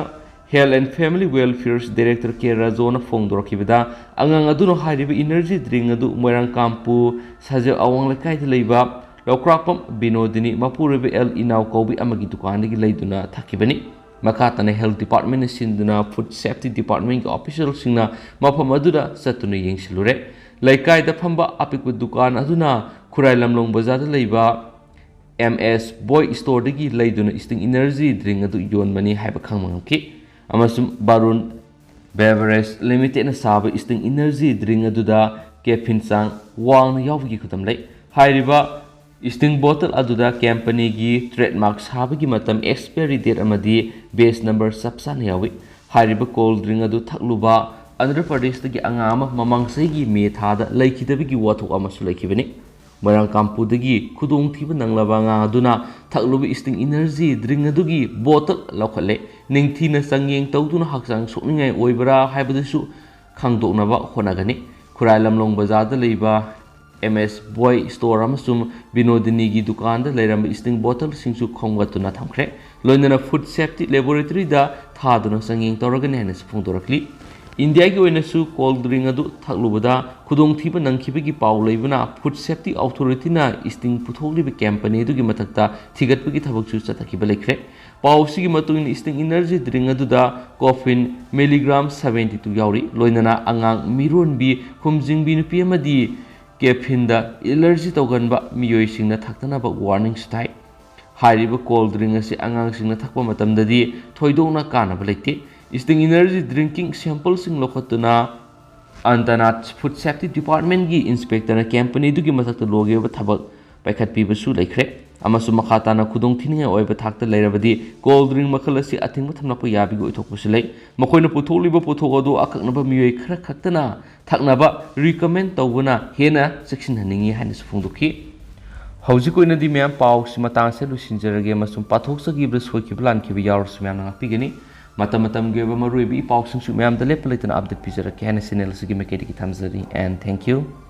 Health and Family Welfare's Director ꯀꯦ ꯔꯥꯖꯣꯅ ꯐꯣꯡꯗꯣꯔꯛꯈꯤꯕꯗ, ꯑꯉꯥꯡ ꯑꯗꯨꯅ ꯍꯥꯏꯔꯤꯕ ꯏꯅꯔꯖꯤ ꯗ꯭ꯔꯤꯡ ꯑꯗꯨ ꯃꯣꯏꯔꯥꯡ ꯀꯥꯝꯄꯨ ꯁꯥꯖꯦꯜ ꯑꯋꯥꯡ ꯂꯩꯀꯥꯏꯗ ꯂꯩꯕ ꯂꯧꯀ꯭ꯔꯥꯛꯄꯝ ꯕꯤꯅꯣꯗꯤꯅꯤ ꯃꯄꯨꯔꯣꯏꯕ ꯑꯦꯜ ꯏꯅꯥꯎ ꯀꯧꯕꯤ ꯑꯃꯒꯤ ꯗꯨꯀꯥꯟꯗꯒꯤ ꯂꯩꯗꯨꯅ ꯊꯛꯈꯤꯕꯅꯤ꯫ ꯃꯈꯥ ꯇꯥꯅ ꯍꯦꯜꯊ ꯗꯤꯄꯥꯔꯠꯃꯦꯟꯅ ꯁꯤꯟꯗꯨꯅ ꯐꯨꯗ ꯁꯦꯐꯇꯤ ꯗꯤꯄꯥꯔꯠꯃꯦꯟꯒꯤ ꯑꯣꯐꯤꯁꯤꯌꯦꯜꯁꯤꯡꯅ ꯃꯐꯝ ꯑꯗꯨꯗ ꯆꯠꯇꯨꯅ ꯌꯦꯡꯁꯤꯜꯂꯨꯔꯦ꯫ ꯂꯩꯀꯥꯏꯗ ꯐꯝꯕ ꯑꯄꯤꯛꯄ ꯗꯨꯀꯥꯟ ꯑꯗꯨꯅ ꯈꯨꯔꯥꯏ ꯂꯝꯂꯣꯡ ꯕꯖꯥꯔꯗ ꯂꯩꯕ ꯑꯦꯝ ꯑꯦꯁ ꯕꯣꯏ ꯁ꯭ꯇꯣꯔꯗꯒꯤ ꯂꯩꯗꯨꯅ ꯏꯁꯇꯤꯡ ꯏꯅꯔꯖꯤ ꯗ꯭ꯔꯤꯡ ꯑꯗꯨ ꯌꯣꯟꯕꯅꯤ ꯍꯥꯏꯕ ꯈꯪꯕ ꯉꯝꯈꯤ꯫ ꯑꯃꯁꯨꯡ ꯕꯥꯔꯨꯟ ꯕꯦꯚꯔꯦꯖ ꯂꯤꯃꯤꯇꯦꯗꯅ ꯁꯥꯕ ꯏꯁꯇꯤꯡ ꯏꯅꯔꯖꯤ ꯗ꯭ꯔꯤꯡ ꯑꯗꯨꯗ ꯀꯦꯐꯤꯟ ꯆꯥꯡ ꯋꯥꯡꯅ ꯌꯥꯎꯕꯒꯤ ꯈꯨꯗꯝ ꯂꯩ꯫ ꯍꯥꯏꯔꯤꯕ ꯏꯁꯇꯤꯡ ꯕꯣꯇꯜ ꯑꯗꯨꯗ ꯀꯝꯄꯅꯤꯒꯤ ꯇ꯭ꯔꯦꯗꯃꯥꯔꯛ ꯁꯥꯕꯒꯤ ꯃꯇꯝ, ꯑꯦꯛꯁꯄꯥꯏꯔꯤ ꯗꯦꯠ ꯑꯃꯗꯤ ꯕꯦꯆ ꯅꯝꯕꯔ ꯆꯞ ꯆꯥꯅ ꯌꯥꯎꯏ꯫ ꯍꯥꯏꯔꯤꯕ ꯀꯣꯜ ꯗ꯭ꯔꯤꯡ ꯑꯗꯨ ꯊꯛꯂꯨꯕ ꯑꯟꯙ꯭ꯔ ꯄ꯭ꯔꯗꯦꯁꯇꯒꯤ ꯑꯉꯥꯡ ꯑꯃ ꯃꯃꯥꯡ ꯆꯍꯤꯒꯤ ꯃꯦ ꯊꯥꯗ ꯂꯩꯈꯤꯗꯕꯒꯤ ꯋꯥꯊꯣꯛ ꯑꯃꯁꯨ ꯂꯩꯈꯤꯕꯅꯤ꯫ ꯃꯣꯏꯔꯥꯡ ꯀꯥꯝꯄꯨꯗꯒꯤ ꯈꯨꯗꯣꯡꯊꯤꯕ ꯅꯪꯂꯕ ꯑꯉꯥꯡ ꯑꯗꯨꯅ ꯊꯛꯂꯨꯕ ꯏꯁꯇꯤꯡ ꯏꯅꯔꯖꯤ ꯗ꯭ꯔꯤꯡ ꯑꯗꯨꯒꯤ ꯕꯣꯇꯜ ꯂꯧꯈꯠꯂꯦ꯫ ꯅꯤꯡꯊꯤꯅ ꯆꯥꯡꯌꯦꯡ ꯇꯧꯗꯨꯅ ꯍꯛꯆꯥꯡ ꯁꯣꯛꯅꯤꯡꯉꯥꯏ ꯑꯣꯏꯕ꯭ꯔꯥ ꯍꯥꯏꯕꯗꯨꯁꯨ ꯈꯪꯗꯣꯛꯅꯕ ꯍꯣꯠꯅꯒꯅꯤ꯫ ꯈꯨꯔꯥꯏ ꯂꯝꯂꯣꯡ ꯕꯖꯥꯔꯗ ꯂꯩꯕ ꯑꯦꯝ ꯑꯦꯁ ꯕꯣꯏ ꯁ꯭ꯇꯣꯔ ꯑꯃꯁꯨꯡ ꯕꯤꯅꯣꯗꯤꯅꯤꯒꯤ ꯗꯨꯀꯥꯟꯗ ꯂꯩꯔꯝꯕ ꯏꯁꯇꯤꯡ ꯕꯣꯇꯜꯁꯤꯡꯁꯨ ꯈꯣꯝꯒꯠꯇꯨꯅ ꯊꯝꯈ꯭ꯔꯦ꯫ ꯂꯣꯏꯅꯅ ꯐꯨꯗ ꯁꯦꯐꯇꯤ ꯂꯦꯕꯣꯔꯦꯇꯔꯤꯗ ꯊꯥꯗꯨꯅ ꯆꯥꯡꯌꯦꯡ ꯇꯧꯔꯒꯅꯤ ꯍꯥꯏꯅꯁꯨ ꯐꯣꯡꯗꯣꯔꯛꯂꯤ꯫ ꯏꯟꯗꯤꯌꯥꯒꯤ ꯑꯣꯏꯅꯁꯨ ꯀꯣꯜ ꯗ꯭ꯔꯤꯡ ꯑꯗꯨ ꯊꯛꯂꯨꯕꯗ ꯈꯨꯗꯣꯡꯊꯤꯕ ꯅꯪꯈꯤꯕꯒꯤ ꯄꯥꯎ ꯂꯩꯕꯅ, ꯐꯨꯗ ꯁꯦꯐꯇꯤ ꯑꯣꯊꯣꯔꯤꯇꯤꯅ ꯏꯁꯇꯤꯡ ꯄꯨꯊꯣꯛꯂꯤꯕ ꯀꯝꯄꯅꯤ ꯑꯗꯨꯒꯤ ꯃꯊꯛꯇ ꯊꯤꯒꯠꯄꯒꯤ ꯊꯕꯛꯁꯨ ꯆꯠꯊꯈꯤꯕ ꯂꯩꯈ꯭ꯔꯦ꯫ ꯄꯥꯎ ꯑꯁꯤꯒꯤ ꯃꯇꯨꯡ ꯏꯟꯅ, ꯏꯁꯇꯤꯡ ꯏꯅꯔꯖꯤ ꯗ꯭ꯔꯤꯡ ꯑꯗꯨꯗ ꯀꯣꯐꯤꯟ ꯃꯤꯂꯤꯒ꯭ꯔꯥꯝ ꯁꯕꯦꯟꯇꯤ ꯇꯨ ꯌꯥꯎꯔꯤ꯫ ꯂꯣꯏꯅꯅ ꯑꯉꯥꯡ, ꯃꯤꯔꯣꯟꯕꯤ, ꯈꯨꯝꯖꯤꯡꯕꯤ ꯅꯨꯄꯤ ꯑꯃꯗꯤ ꯀꯦꯐꯤꯟꯗ ꯑꯦꯂꯔꯖꯤ ꯇꯧꯒꯟꯕ ꯃꯤꯑꯣꯏꯁꯤꯡꯅ ꯊꯛꯇꯅꯕ ꯋꯥꯔꯅꯤꯡꯁꯨ ꯊꯥꯏ꯫ ꯍꯥꯏꯔꯤꯕ ꯀꯣꯜ ꯗ꯭ꯔꯤꯡ ꯑꯁꯤ ꯑꯉꯥꯡꯁꯤꯡꯅ ꯊꯛꯄ ꯃꯇꯝꯗꯗꯤ ꯊꯣꯏꯗꯣꯛꯅ ꯀꯥꯟꯅꯕ ꯂꯩꯇꯦ꯫ ꯏꯁꯇꯤꯡ ꯏꯅꯔꯖꯤ ꯗ꯭ꯔꯤꯡꯀꯤꯡ ꯁꯦꯝꯄꯜꯁꯤꯡ ꯂꯧꯈꯠꯇꯨꯅ ꯑꯟꯇꯅꯥꯠ ꯐꯨꯗ ꯁꯦꯐꯇꯤ ꯗꯤꯄꯥꯔꯠꯃꯦꯟꯒꯤ ꯏꯟꯁꯄꯦꯛꯇꯔꯅ ꯀꯝꯄꯅꯤꯗꯨꯒꯤ ꯃꯊꯛꯇ ꯂꯣꯒꯦ ꯑꯣꯏꯕ ꯊꯕꯛ ꯄꯥꯏꯈꯠꯄꯤꯕꯁꯨ ꯂꯩꯈ꯭ꯔꯦ꯫ ꯑꯃꯁꯨꯡ ꯃꯈꯥ ꯇꯥꯅ ꯈꯨꯗꯣꯡ ꯊꯤꯅꯤꯡꯉꯥꯏ ꯑꯣꯏꯕ ꯊꯥꯛꯇ ꯂꯩꯔꯕꯗꯤ cold drink ꯃꯈꯜ ꯑꯁꯤ ꯑꯊꯤꯡꯕ ꯊꯝꯂꯛꯄ ꯌꯥꯕꯒꯤ ꯑꯣꯏꯊꯣꯛꯄꯁꯨ ꯂꯩ꯫ ꯃꯈꯣꯏꯅ ꯄꯨꯊꯣꯛꯂꯤꯕ ꯄꯣꯠꯊꯣꯛ ꯑꯗꯨ ꯑꯀꯛꯅꯕ ꯃꯤꯑꯣꯏ ꯈꯔ ꯈꯛꯇꯅ ꯊꯛꯅꯕ recommend ꯇꯧꯕꯅ ꯍꯦꯟꯅ ꯆꯦꯛꯁꯤꯟꯍꯟꯅꯤꯡꯏ ꯍꯥꯏꯅꯁꯨ ꯐꯣꯡꯗꯣꯛꯈꯤ꯫ ꯍꯧꯖꯤꯛ ꯑꯣꯏꯅꯗꯤ ꯃꯌꯥꯝ ꯄꯥꯎꯁꯤ ꯃꯇꯥꯡ ꯑꯁꯤꯗ ꯂꯣꯏꯁꯤꯟꯖꯔꯒꯦ ꯑꯃꯁꯨꯡ ꯄꯥꯊꯣꯛꯆꯈꯤꯕꯗ ꯁꯣꯏꯈꯤꯕ ꯂꯥꯟꯈꯤꯕ ꯌꯥꯎꯔꯁꯨ ꯃꯌꯥꯝꯅ ꯉꯥꯛꯄꯤꯒꯅꯤ꯫ ꯃꯇꯝ ꯃꯇꯝꯒꯤ ꯑꯣꯏꯕ ꯃꯔꯨꯑꯣꯏꯕ ꯏ ꯄꯥꯎꯁꯤꯡꯁꯨ ꯃꯌꯥꯝꯗ ꯂꯦꯞꯄ ꯂꯩꯇꯅ update ꯄꯤꯖꯔꯛꯀꯦ ꯍꯥꯏꯅ channel ꯑꯁꯤꯒꯤ ꯃꯥꯏꯀꯩꯗꯒꯤ ꯊꯝꯖꯔꯤ꯫ And thank you꯫